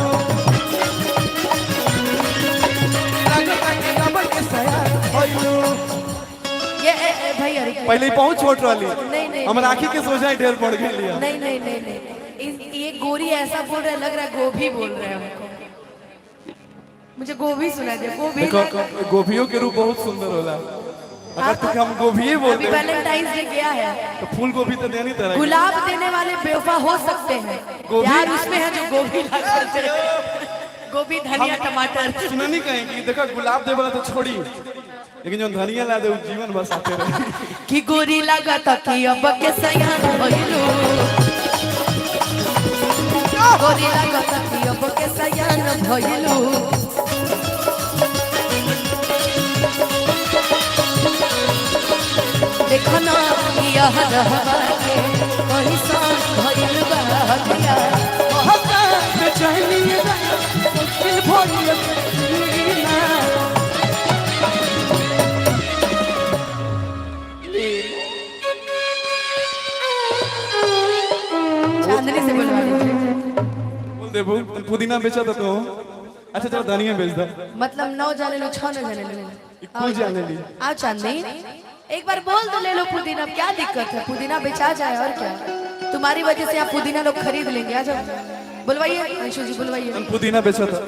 लागत कि अब के सयान भइलू। ये ए, ए, भाई अरे। पहले ही बहुत छोट रहली। नहीं, नहीं। हमर आंखी के सोझा ढेर पड़ गेली। नहीं नहीं नहीं नहीं, ये गोरी ऐसा बोल रहा है, लग रहा है गोभी बोल रहे हैं हमको। मुझे गोभी सुना दे, गोभी। देखो, गोभियों के रूप बहुत सुंदर होला। अगर तुके हम गोभिये बोल अभी दे वैलेंटाइंस डे गया है। तो फूल गोभी तो देनी तरह। गुलाब देने वाले बेवफा हो सकते हैं, गोभी? प्यार उसमें है जो गोभी ला करते हैं। गोभी, धनिया, टमाटर। सुना नहीं कहें कि देखो, गुलाब दे वाला तो छोड़ी, लेकिन जो धनिया ला दे वो जीवन भर साथे रहे। कि गोरी लागत कि अब के सयान भइलू, गोरी लागत कि अब के सयान भइलू। देखना यह रहवा के कैसन भइल बा हटिया। मोहब्बत बेचैनी मुश्किल भइल जीना। चांदनी से बुलवा लीजिए। बोल दे बू, पुदीना बेचा तो अच्छा चलो धनिया बेच दो। मतलब नौ जाने लो, छह न जाने लो। कुल जाने ली। आओ चांदनी, एक बार बोल दो, ले लो पुदीना, क्या दिक्कत है? पुदीना बेचा जाए और क्या, तुम्हारी वजह से यहाँ पुदीना लोग खरीद लेंगे। आ जाओ, बुलवाइए अंशु जी, बुलवाइए। पुदीना बेचा था।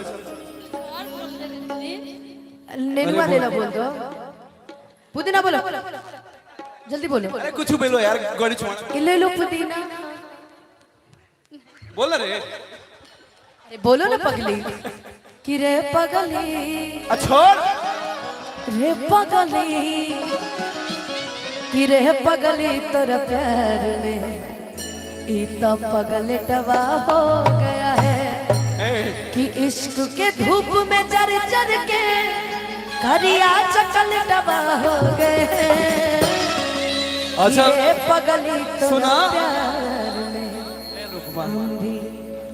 नेनुआ ले लो, बोल दो, पुदीना बोलो, जल्दी बोलो। अरे कुछ बोलो यार, गाड़ी छोड़। कि ले लो पुदीना। बोल रे। अरे बोलो ना पगली, कि रे पगली। छोड़। रे पगली, कि रे पगली, तोरा प्यार में ई तो पगलटवा हो गया है। ए, कि इश्क के धूप में जर जर के करिया चकल डबा हो गए। अच्छा ये पगली तो सुना? प्यार में हम भी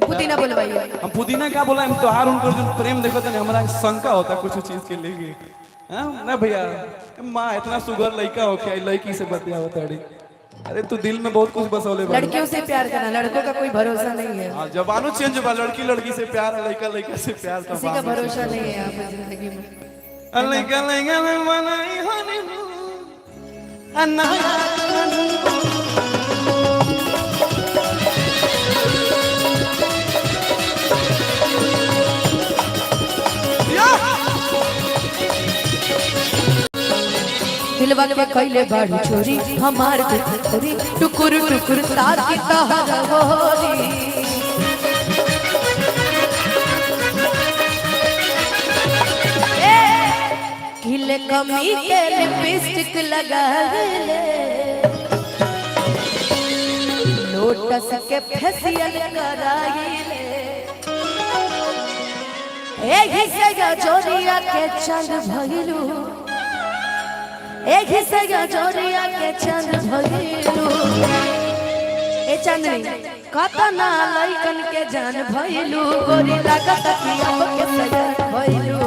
पुदीना बोलवाइए। हम पुदीना का बोला, हम तोहार उनकर जो प्रेम देखो तनी हमरा शंका होता कुछ चीज के लेके। हाँ ना भैया, माँ इतना सुगर लड़का हो क्या लड़की से बतियावत अड़ी। अरे तू दिल में बहुत कुछ बसौले बाड़ी। लड़कियों से प्यार करना, लड़कों का कोई भरोसा नहीं है। हाँ, जबानो चेंज बा, लड़की लड़की से प्यार, लड़का लड़का से प्यार तो किसी का भरोसा नहीं है यहाँ पे जिंदगी में। लड़का लड़का बनाई हनीमून अन्ना। दिलवा के कैले बाड़ू चोरी हमार बिखरी टुकुर टुकुर ताकी तहर होरी। किले कमी के लिपस्टिक लगा ले, लोटस के फेसियल कराई ले, एही से जोरिया के चंद भइलू, एही से जोरिया के चंद भइलू। ए चांदनी कतना लइकन के जान भइलू, गोरी लागत कि अब के सजन भइलू,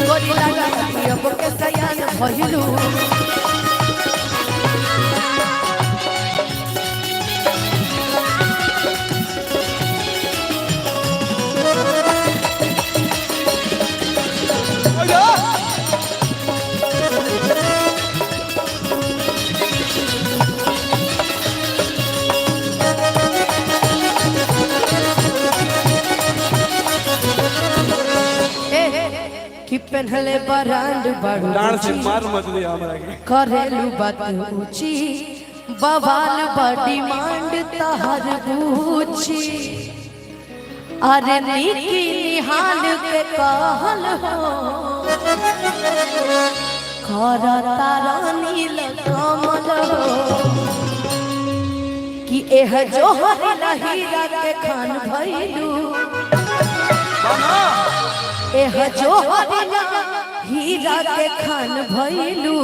गोरी लागत कि अब के सयान भइलू। ए कि पहनले बरांड बाड़ू डांड से मार मत दे हमरा के। करेलू बात ऊंची, बवाल बा डिमांड तहर बूची, अरे निकी निहाल के कहल हो कर तारा नील कमल हो कि एह जोहर हीरा के खान भइलू, एह जोहर हीरा के खान भइलू,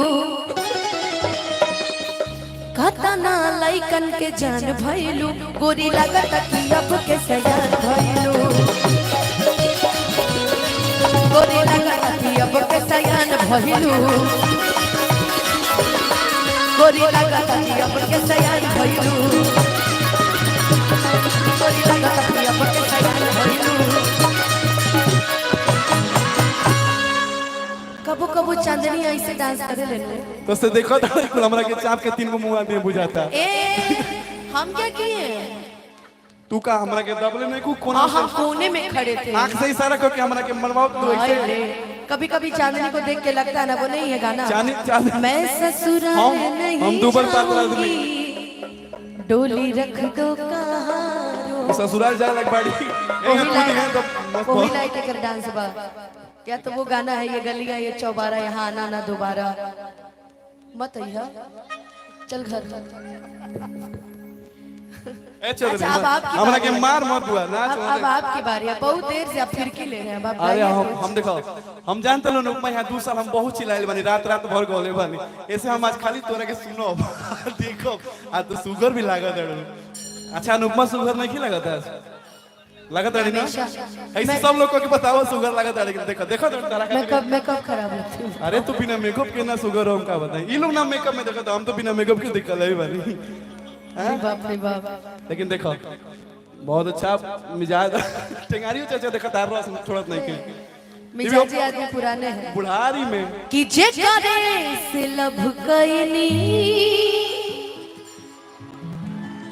कतना लइकन के जान भइलू, गोरी लागत कि अब के सयान भइलू, गोरी लागत कि अब के सयान भइलू, गोरी लागत कि अब के सयान भइलू, गोरी लागत कि अब के सयान भइलू। कबो कबो चांदनी ऐसे डांस करे लेने। तो से देखो तो कुल हमरा के चाप के तीन गो मुंह आदमी बुझाता। ए हम क्या किए? तू का हमरा के दबले नहीं को कोना हाँ से हम कोने में खड़े थे। आंख से इशारा करके हमरा के मरवाओ तो हाय ऐसे। रे, कभी कभी चांदनी को देख के लगता है ना वो नहीं है गाना। चांदनी चांदनी मैं ससुराल नहीं हम दूबर पात्र आदमी। जाऊंगी, डोली रख दो कहारो। ससुराल जाए लग बाड़ी वही कूद गए तो लाइट वही लाइट कर डांस बा या तो वो गाना है ये गलियां ये चौबारा यहाँ आना ना दोबारा मत अइहा चल घर। ए चल अच्छा, अब आपकी हमरा के बारी है। मार मत हुआ ना। अब आपकी बारी है, बहुत देर से आप फिरकी ले रहे हैं, अब आप अरे गाइए हम कुछ। हम देखो हम जानते लो नुकमा यहाँ 2 साल हम बहुत चिल्लाइल बानी, रात रात भर गौले बानी, ऐसे हम आज खाली तोरा के सुनो देखो आ तो शुगर भी लागत है। अच्छा अनुपमा शुगर नहीं की लागत है? लागत है ना? हमेशा। ऐसे सब लोग को के बताओ शुगर लागत है, लेकिन देखो देखो तो तारा मैं कब खराब लगती हूँ? अरे तू बिना मेकअप के ना शुगर हो हम का बताएं, ई लोग ना मेकअप में देखो तो हम तो बिना मेकअप के दिखल है बानी। अरे बाप रे बाप। लेकिन देखो बहुत अच्छा मिजाज टेंगारियो चाचा देखो तार रस थोड़ा नहीं के मिजाजी आदमी पुराने हैं बुढ़ारी में कि जे करे से लभ कइनी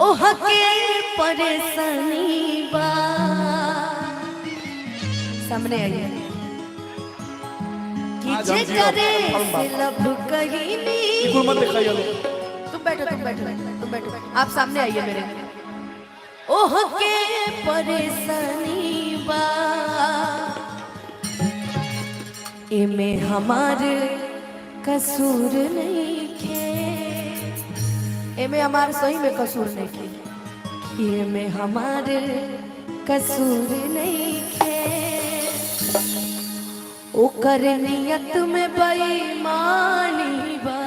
ओह के परेशानी बा। सामने आइए कि आज हम जे जियो, करे हम बाप। से लभ कइनी। कुल मत दिखाइए। तुम बैठो तुम बैठो तुम बैठो, आप सामने आइए मेरे। ओह के परेशानी बा एमे हमार कसूर नहीं खे, एमे हमार सही में कसूर नहीं खे, एमे हमार कसूर नहीं खे, ओकर नियत में बेईमानी बा।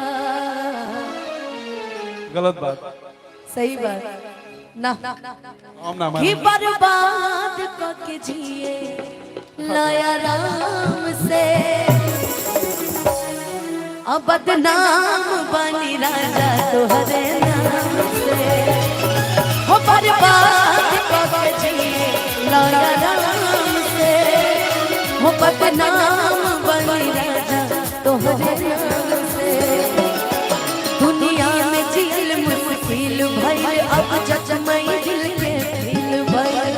गलत बात। सही बात ना? हम ना कि माने। बर्बाद करके जिए नया राम से, अब बदनाम बनी राजा तोहरे नाम से। हो बर्बाद करके जिए नया राम से, हो बदनाम बनी राजा तोहरे नाम से। दुनिया में जियल मुश्किल भइल, अब जजमई दिल के फील भइल।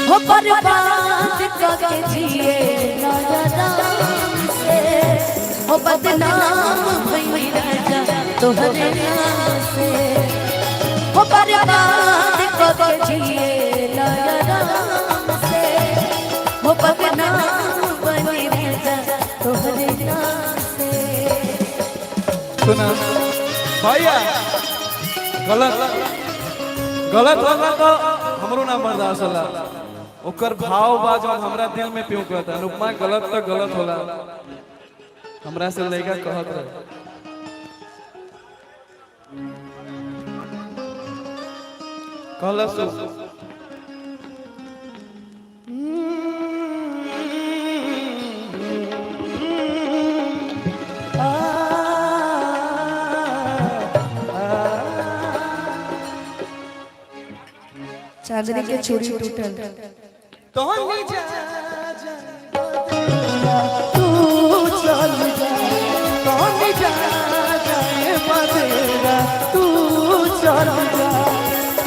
हो बर्बाद करके जिए राजा राम से, हो बदनाम भइल राजा तोहरे नाम से। हो बर्बाद करके जिए राजा राम से, हो बदनाम बनी राजा तोहरे नाम से। सुना भैया, गलत गलत होला तो हमरो ना बर्दाश्त होला। ओकर भाव बा जौन हमरा दिल में प्यों करता। अनुपमा, गलत तो गलत होला। हमरा से लड़का कहत रहे, कहलस चांदनी के चूड़ी टूटल। तोहनी जा जा तू चल जा, कौन जा जाए बदेरा, तू चल जा।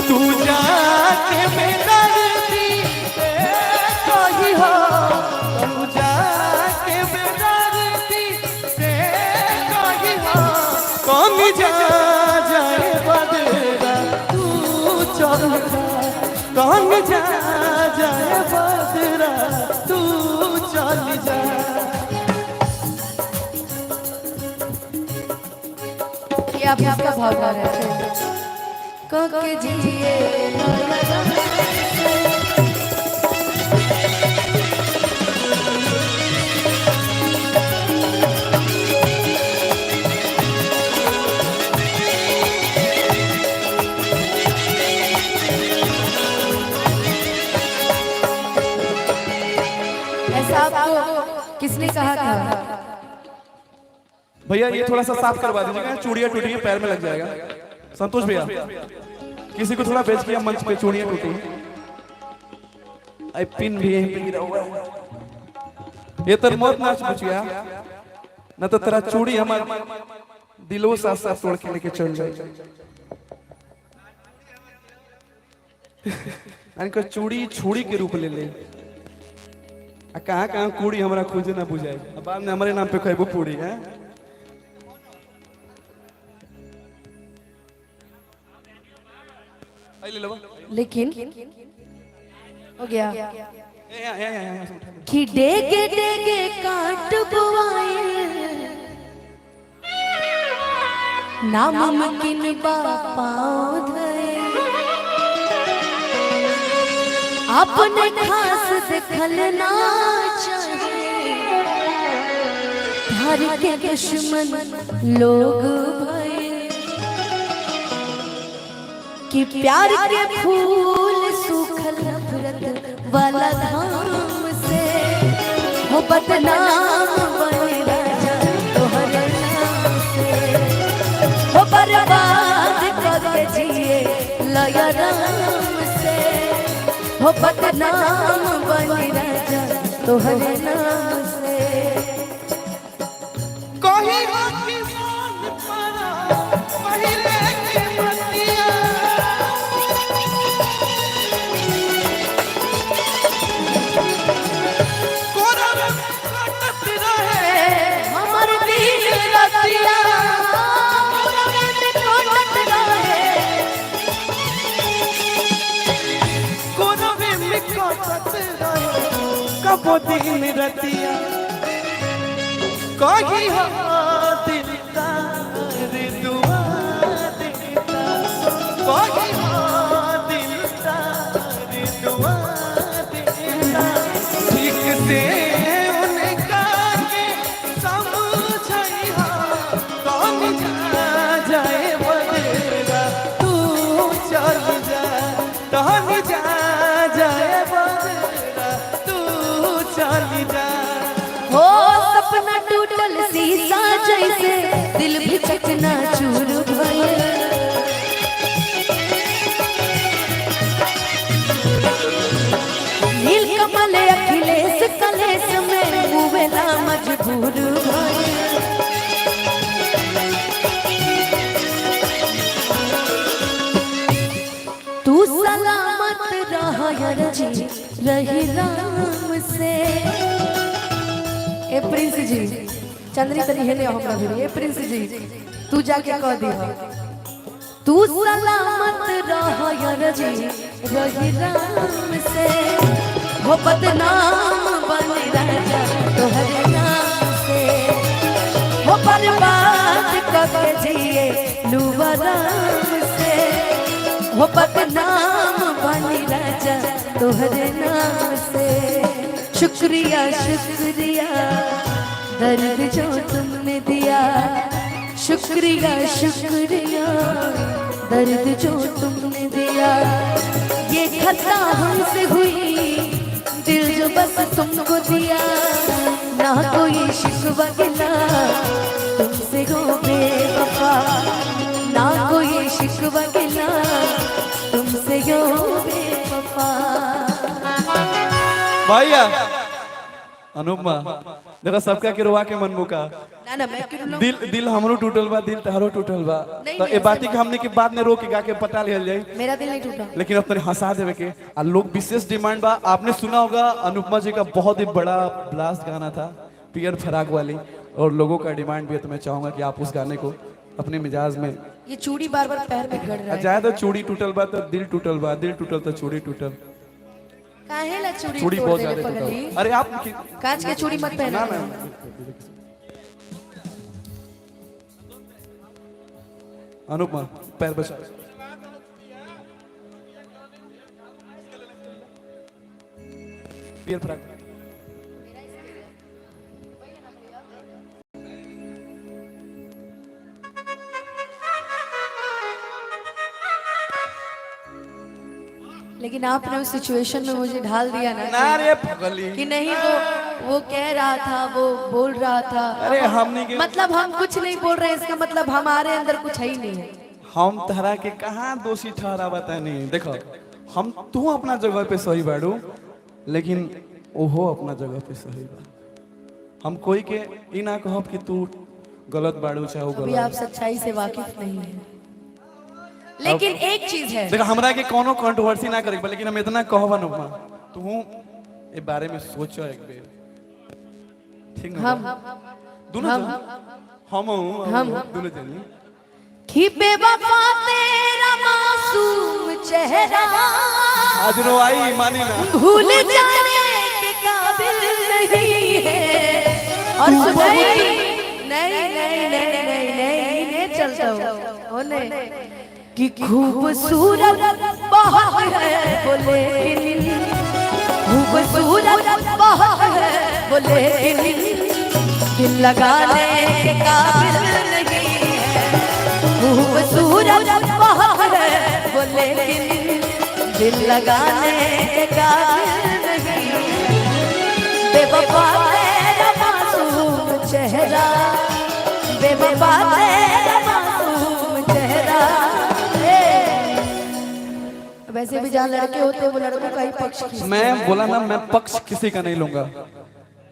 तू जाके बेदर्दी से कही हो, तू जाके बेदर्दी से कही हो, कौन जा जाए बदेरा, तू चल जा, कौन जा जाए बदेरा, तू चल जा। ये आप इसका भाव गा रहे थे के जिए नया राम से। ऐसा आपको किसने कहा था? भैया, ये थोड़ा सा साफ करवा दीजिएगा, चूड़ियां टूटी हैं, पैर में लग जाएगा। संतोष भैया, किसी को थोड़ा बेच किया मंच पे, चूड़ियां टूटी। आई पिन भी यहीं पे गिरा हुआ है। ये तर मत नाच बुझ गया न तो तेरा चूड़ी हमारे दिलों साथ साथ तोड़ के लेके चल जाए। इनका चूड़ी छुड़ी के रूप ले ले आ कहाँ कहाँ कूड़ी हमरा खुदे ना बुझाए। अब बाद में हमारे नाम पे खेबो पूरी है। आई ले लो। लेकिन हो गया। ए, ए, ए, ए, ए, उठा लो। कि डेगे डेगे काट बुआए नामुमकिन बा पाँव धरे, अपने खास देखल ना चाहे, प्यार के दुश्मन लोग भए। कि प्यार के फूल सूखल नफरत वाला धाम से, हो बदनाम बने राजा तोहरे नाम से। हो बर्बाद करके जिए लया राम से, हो बदनाम बने राजा तोहरे नाम से। कही हो किसान परा पहिले के मतिया, कोरब कटत रहे हमर दिल रतिया, कटत रहे। कोरब में कटत रहे कबो दिन रतिया, कही हो दिलदार दुआ देता। कोई दिल तार दुआ देता। ठीक से उनका के समझइहा, कौन जा जाए बदला तू चल जा, कौन जा जाए बदला तू चल जा। हो सपना टूटल शीशा जैसे, दिल भी चकना चूर भइल। नील कमल अखिलेश कलेश में मुवेला मजबूर भइल। तू सलामत रह जी रही राम से। ए प्रिंस जी, चंद्री तनी हेले हमरा भी। ए प्रिंस जी, तू जाके कह दी, तू सलामत रह जी रही राम से। हो बदनाम बन राजा तोहरे नाम से, हो बर्बाद कब जिए लुआ राम से। हो बदनाम बन राजा तोहरे नाम से। शुक्रिया शुक्रिया दर्द जो तुमने दिया, शुक्रिया शुक्रिया दर्द जो तुमने दिया। ये खता हमसे हुई, दिल जो बस तुमको दिया। ना कोई शिकवा गिला तुमसे हो बेवफा, ना कोई शिकवा गिला तुमसे हो बेवफा। भैया अनुपमा, देखो सबका के रुआ के मन मुका। ना ना, मैं क्यों? दिल दिल हमरो टूटल बा, दिल तहरो टूटल बा। नहीं, तो नहीं, ए ऐसे बाती के हमने के बाद में रो के गा के पता लिहल जाई। मेरा दिल नहीं टूटा। लेकिन अब तनी हंसा देवे के आ लोग विशेष डिमांड बा। आपने सुना होगा अनुपमा जी का बहुत ही बड़ा ब्लास्ट गाना था पियर फराक वाली, और लोगों का डिमांड भी है, तो मैं चाहूंगा कि आप उस गाने को अपने मिजाज में। ये चूड़ी बार बार पैर में गड़ रहा है। चाहे तो चूड़ी टूटल बा तो दिल टूटल बा, दिल टूटल तो चूड़ी टूटल। काहे ला चूड़ी चूड़ी तोड़ बहुत देले ज्यादा पगली? टूटल। अरे आप कांच के चूड़ी मत पहना। ना ना, अनुपमा पैर बचा। पियर फराक। लेकिन आपने उस सिचुएशन में मुझे ढाल दिया ना। ना रे पगली। कि नहीं, वो कह रहा था, वो बोल रहा था। अरे हमने के मतलब हम कुछ नहीं बोल रहे हैं, इसका मतलब हमारे अंदर कुछ है ही नहीं है। हम तहरा के कहाँ दोषी ठहरा नहीं। देखो हम तू अपना जगह पे सही बाड़ू, लेकिन ओहो अपना जगह पे सही बा। हम कोई के ई ना कहब कि तू गलत बाड़ू चाहे वो अभी गलत। आप सच्चाई से वाकिफ नहीं है, लेकिन एक चीज है। देखो हमरा के कोनो कंट्रोवर्सी ना करे, लेकिन हम इतना कहब अनुपमा, तू ए बारे में सोचो एक बेर, ठीक ना? हम दोनों हम हम दोनों जनी कि बेवफा तेरा मासूम चेहरा आज रोआई मानी ना। भूल जाने के काबिल नहीं है। और सुनाई नहीं नहीं नहीं नहीं नहीं नहीं चलता हो नहीं कि खूबसूरत बहुत है वो, लेकिन खूबसूरत बहुत है वो, लेकिन दिल लगाने के काबिल नहीं है। खूबसूरत बहुत है वो, लेकिन दिल लगाने के काबिल नहीं। बेवफा तेरा मासूम चेहरा, बेवफा तेरा मासूम चेहरा। वैसे भी जहाँ लड़के होते हैं वो लड़कों का ही पक्ष खींचते हैं। मैं बोला ना, मैं पक्ष किसी का नहीं लूंगा,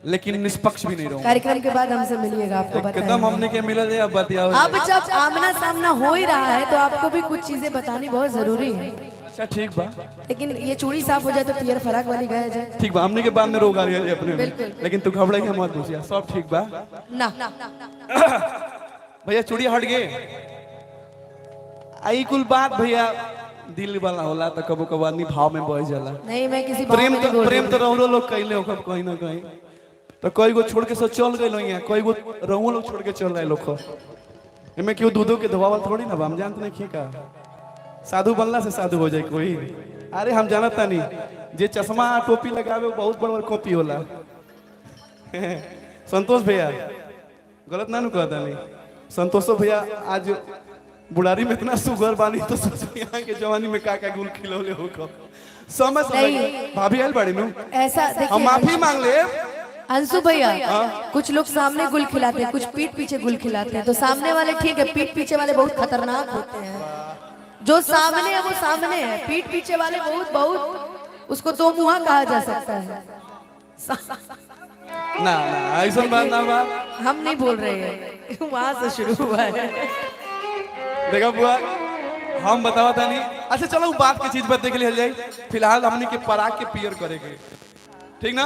लेकिन निष्पक्ष भी नहीं रहूंगा। कार्यक्रम के बाद हमसे मिलिएगा, आपको एकदम बताएंगे। हमने के मिलल है अब बतियाओ। अब जब आमना सामना हो ही रहा है तो आपको भी कुछ चीजें बतानी बहुत जरूरी है। अच्छा ठीक बा। लेकिन ये चूड़ी साफ हो जाए तो पियर फराक वाली गाया जाए। ठीक बा, हमने के बाद में रोग आ रही है अपने में। बिल्कुल। लेकिन तू घबराई मत भूसिया, सब ठीक बा। ना। भैया चूड़ी हट गए। आई कुल बात भैया दिल वाला होला तो कबो कबो आदमी भाव में बह जाला। नहीं, मैं किसी भाव प्रेम में तो नहीं बोल प्रेम रही। तो रहुलो लोग कैले हो कहीं ना कहीं तो कई गो छोड़ के सब चल गए यहाँ, कई गो रहुओ लोग छोड़ के चल गए लोग। एमे क्यों दूधो के धोवावल थोड़ी ना बा, हम जानते नहीं का। साधु बनला से साधु हो जाए कोई? अरे हम जानत तानी जे चश्मा आ टोपी लगावे वो बहुत बड़ बड़ कॉपी होला। संतोष भैया गलत ना नु कहता नहीं? संतोषो भैया आज बुढ़ारी में इतना सुगर बानी तो सोचो यहाँ के जवानी में का का गुल खिलौले हो। को समय समय नहीं। भाभी आयल बाड़ी नु। ऐसा हम देखिए माफी मांग ले। अंशु भैया, कुछ लोग सामने गुल खिलाते हैं, कुछ पीठ पीछे गुल खिलाते हैं। तो सामने वाले ठीक है, पीठ पीछे वाले बहुत खतरनाक होते हैं। जो सामने है वो सामने है, पीठ पीछे वाले बहुत बहुत, उसको दो मुहा कहा जा सकता है। ना ना, ऐसा बात ना बा। हम नहीं बोल रहे हैं, वहां से शुरू हुआ है। देखा बुआ, हम बतावा तानी। अच्छा चलो, उ बात के चीज बात देख लिहल जाई। फिलहाल हमनी के पराग के पियर करे के, ठीक ना?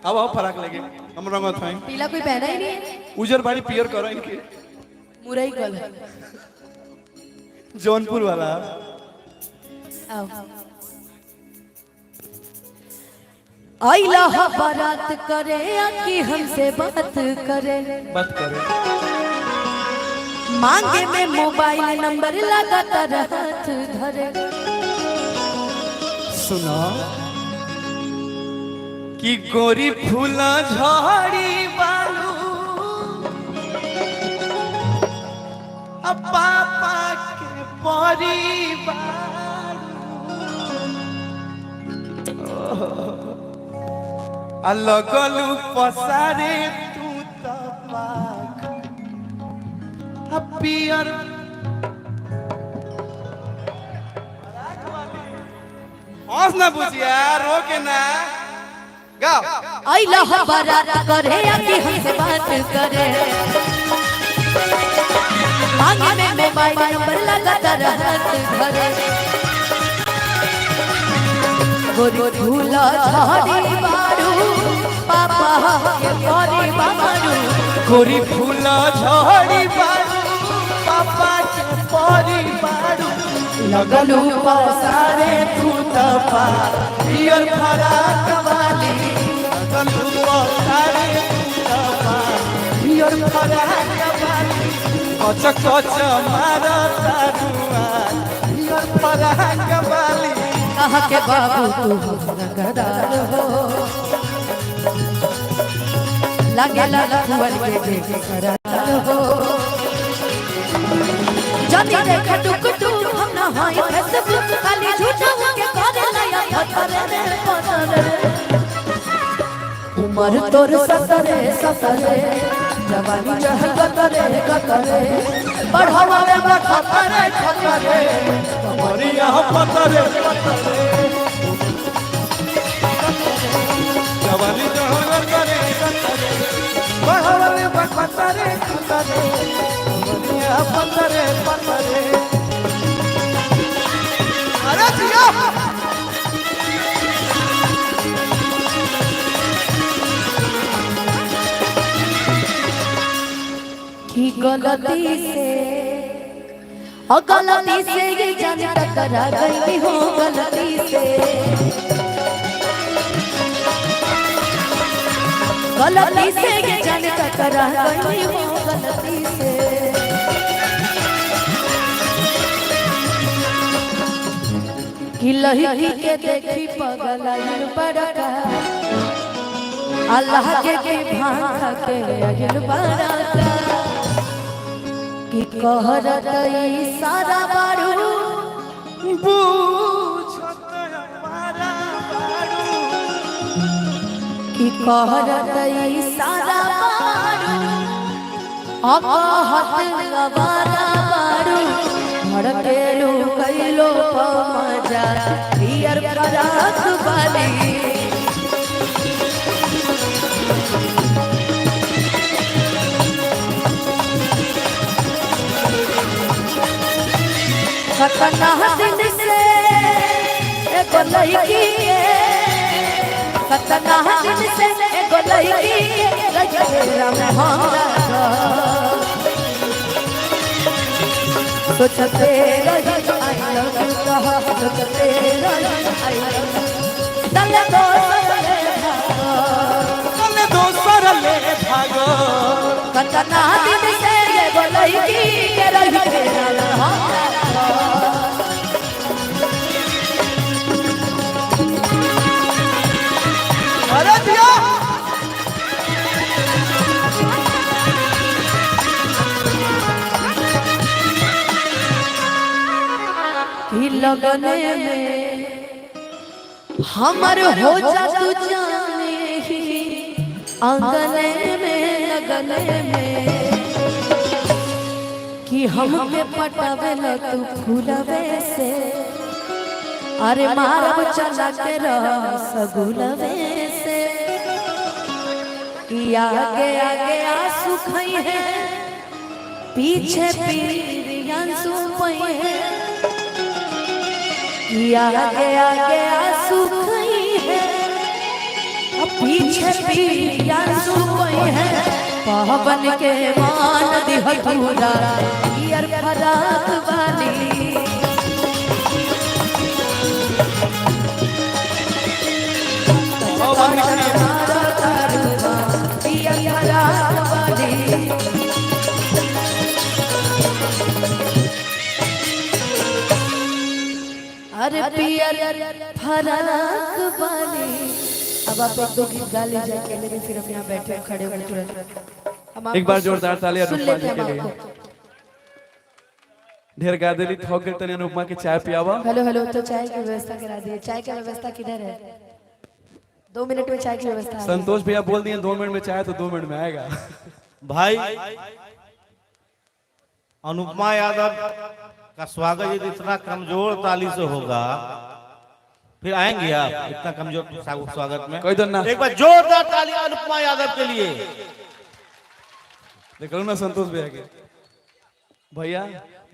अब आओ, फराक लेके हम रंगत हई। पीला कोई पहना ही नहीं है। उजर बाड़ी, पियर करो इनके। मुरई कलर। जौनपुर वाला। आओ। आइला बारात करे या कि हमसे बात करे? बात करे। मांगे में मोबाइल नंबर लगातार हाथ धरे। सुनो कि गोरी फूला झाड़ी बालू, अब पापा के परी बालू, आ लगलू पसारे तू त पाख आ पियर। हंस ना बुझिया, रोके ना, गाओ। आइला बारात करे या कि हमसे बात करे? मांगे में मोबाइल नंबर लगातार हाथ धरे। गोरी फूला झाड़ी बारू, पापा के परी बारू। गोरी फूला झाड़ी बारू, पापा के परी बारू, लगलू पसारे तू तपा पियर फराक वाली। लगलू पसारे तू तपा पियर फराक वाली। कच कच मारा तारुआ पियर फराक वाली। कहा के बाबू तू रंगदार हो, लागे लखुअर के जे करार हो। जानी देख टुक टुक, हम ना हाई फेसबुक, खाली झूठा के करे नया पत्थर रे पत्थर रे। उमर तोर सतरे सतरे, जवानी चढ़ गतरे गतरे, बढ़ावा में खतरे खतरे। कमरिया पतरे पतरे, जवानी जहर करे करे, बढ़वले खतरे खतरे, कमरिया पतरे पतरे। अरे जिया। की गलती से और गलती से ये जान टकरा गई हो, गलती से, गलती से ये जान टकरा गई हो, गलती से। कि लही के देखी पगलाइल बड़का, अल्लाह के भांग खा के आइल बड़का, कि कहरत ई सारा बारू। बुझत पारा बारू। कि कहरत ई सारा बारू, अकहत गवारा बारू, भड़केलू कैलो पमजा पियर फराक वाली। खतना दिन से एगो लड़की के, खतना दिन से एगो लड़की के रजरा में हमरा सोचते रही I love you कहा, सोचते रही I love you, दल दोसर ले भागो। कल दोसर ले भागो। खतना दिन से एगो लड़की के रही फेरा में हमरा। लगने में हमर हो जा तू जाने ही आंगने में लगने में कि हमके पटावे तू फूलवे से, अरे मारब चला के रसगुलवे से, कि आगे आगे आंसू खई है, पीछे पीर आंसू पई है, कि आगे आगे आंसू खई है, पीछे पीर आंसू पई है, पवन के मान दिहतूरा पियर फराक वाली। पियर फराक वाली। अरे पियर फराक वाली। अब आप एक दो गीत गा लीजिए अकेले में, फिर हम यहाँ बैठे खड़े होकर तुरंत हम एक बार आपको जोरदार ताली सुन अनुपमा लेते जी हैं के हम लिए। आपको। ढेर गा देली थक गए तनी अनुपमा के चाय पियावा। हेलो हेलो, तो चाय की व्यवस्था करा दिए। चाय की व्यवस्था किधर है? 2 मिनट में चाय की व्यवस्था आ गई। संतोष भैया बोल दिए 2 मिनट में चाय, तो 2 मिनट में आएगा। भाई अनुपमा यादव का स्वागत यदि इतना कमजोर ताली से होगा, फिर आएंगे आप इतना कमजोर स्वागत में? कोई दो ना। एक बार जोरदार ताली अनुपमा यादव के लिए। देख लो ना संतोष भैया के, भैया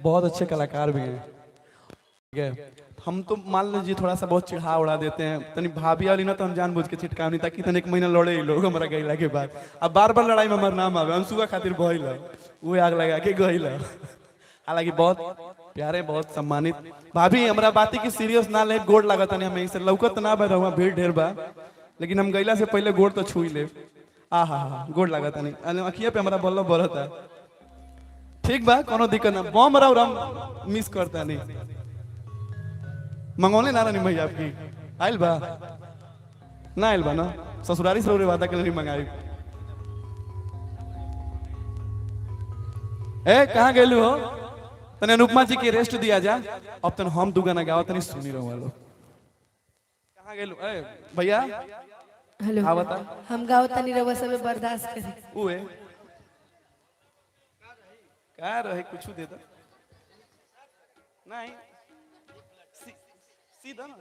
बहुत अच्छे कलाकार भी हैं। ठीक है, हम तो मान लीजिए थोड़ा सा बहुत चिढ़ा उड़ा देते हैं, तनी भाभी वाली ना तो हम जानबूझ के छिटकावनी ताकि तनी 1 महीना लड़े ही लोग हमारा गईला के बाद। अब बार बार लड़ाई में हमार नाम आवे, हम सुबह खातिर बहिल वो आग लगा के गईल। हालांकि बहुत प्यारे बहुत सम्मानित भाभी, हमरा बाती की सीरियस ना ले, गोड़ लागत नहीं हमें से लौकत ना बा रहुआ भीड़ ढेर बा, लेकिन हम गईला से पहले गोड़ तो छुई ले। आ हा हा गोड़ लागत नहीं, अखिया पे हमरा बल्ल बरता। ठीक बा, कोनो दिक्कत ना, बम रहा हम मिस करता नहीं। मंगौले ना रानी भैया आपकी आइल बा ना आइल बा ना ससुरारी से वादा के नहीं मंगाई। ए कहाँ गेलू हो? तने अनुपमा जी के रेस्ट दिया जा, अब तन हम दू गाना गाओ तनी सुनी रहो लोग। कहाँ गेलू ए भैया? हेलो हाँ बता। हम गाओ तनी रउआ सब बर्दाश्त करी। उए का रहे कुछ दे दो नहीं सीधा ना।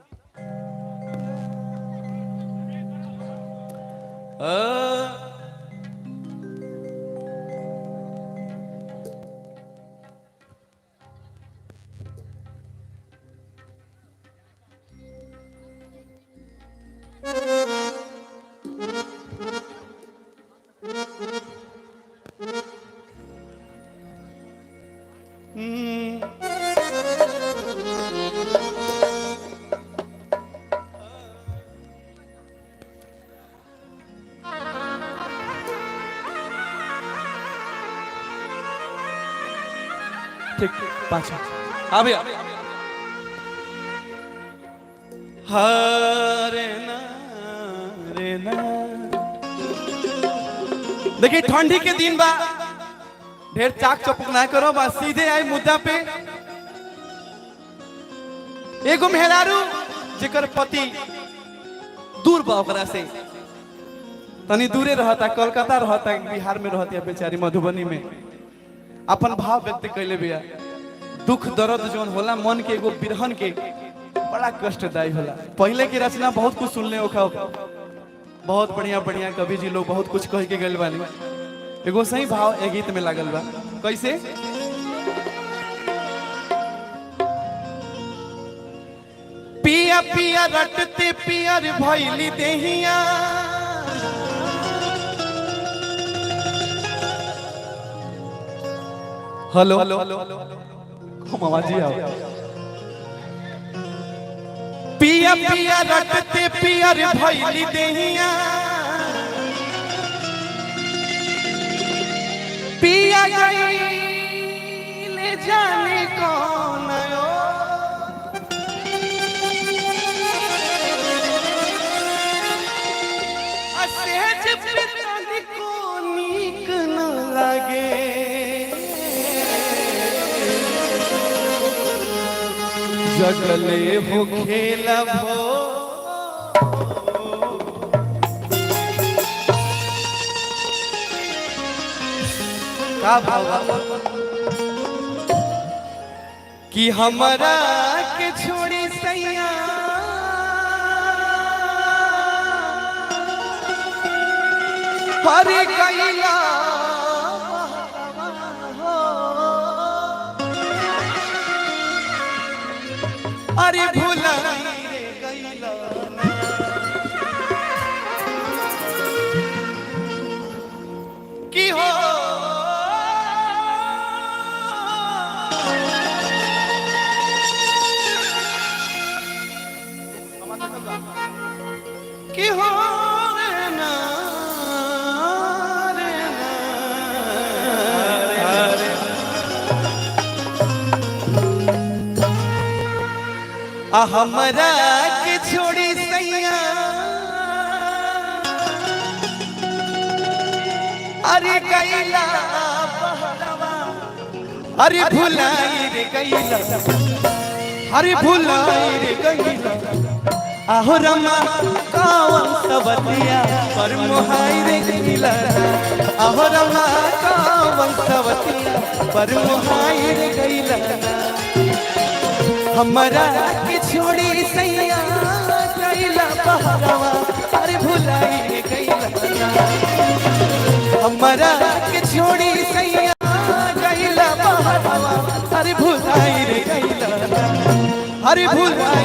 ठीक 5। हाँ भैया। हरे ना रे ना। देखिए ठंडी के दिन बा, ढेर चाक चौपक ना करो, बस सीधे आई मुद्दा पे। एगो मेहरारू जेकर पति दूर बा ओकरा से तनी दूरे रहता, कोलकाता रहता, बिहार में रहती है बेचारी, मधुबनी में। अपन भाव व्यक्त कैले बिया। दुख दर्द जोन होला मन के एगो बिरहन के बड़ा कष्टदायी होला। पहले की रचना बहुत कुछ सुनले ओखा, बहुत बढ़िया बढ़िया कवि जी लोग बहुत कुछ कह के गए बानी। एगो सही भाव ए गीत में लागल बा। कैसे? पिया पिया रटते पियर भैली देहिया, हेलो हम आवाज ही आओ। पिया पिया रटते पियर भैली देहिया, पिया गई ले जाने कौन ओ। असेज पे तनिको नीक न लागे। जगले हो खेला भो का भाव बा? कि हमरा के छोड़ी सैया हरे कैला अरे भुला रे गैला की हो की हो रे ना रे ना रे। आ हमरा के छोड़ी सैया अरे कैला बहरवा, अरे भुलाई रे कैला, अरे भुलाई रे कैला। आहो रमा कावन सवतिया पर मोहाई रे कैला। आहो रमा कावन सवतिया पर मोहाई रे कैला। हमरा के छोड़ी सैया कैला बहरवा, अरे भुलाई रे कैला। हमरा के छोड़ी सैया गैला बहरवा, अरे भुलाई रे गैला, अरे भुलाई।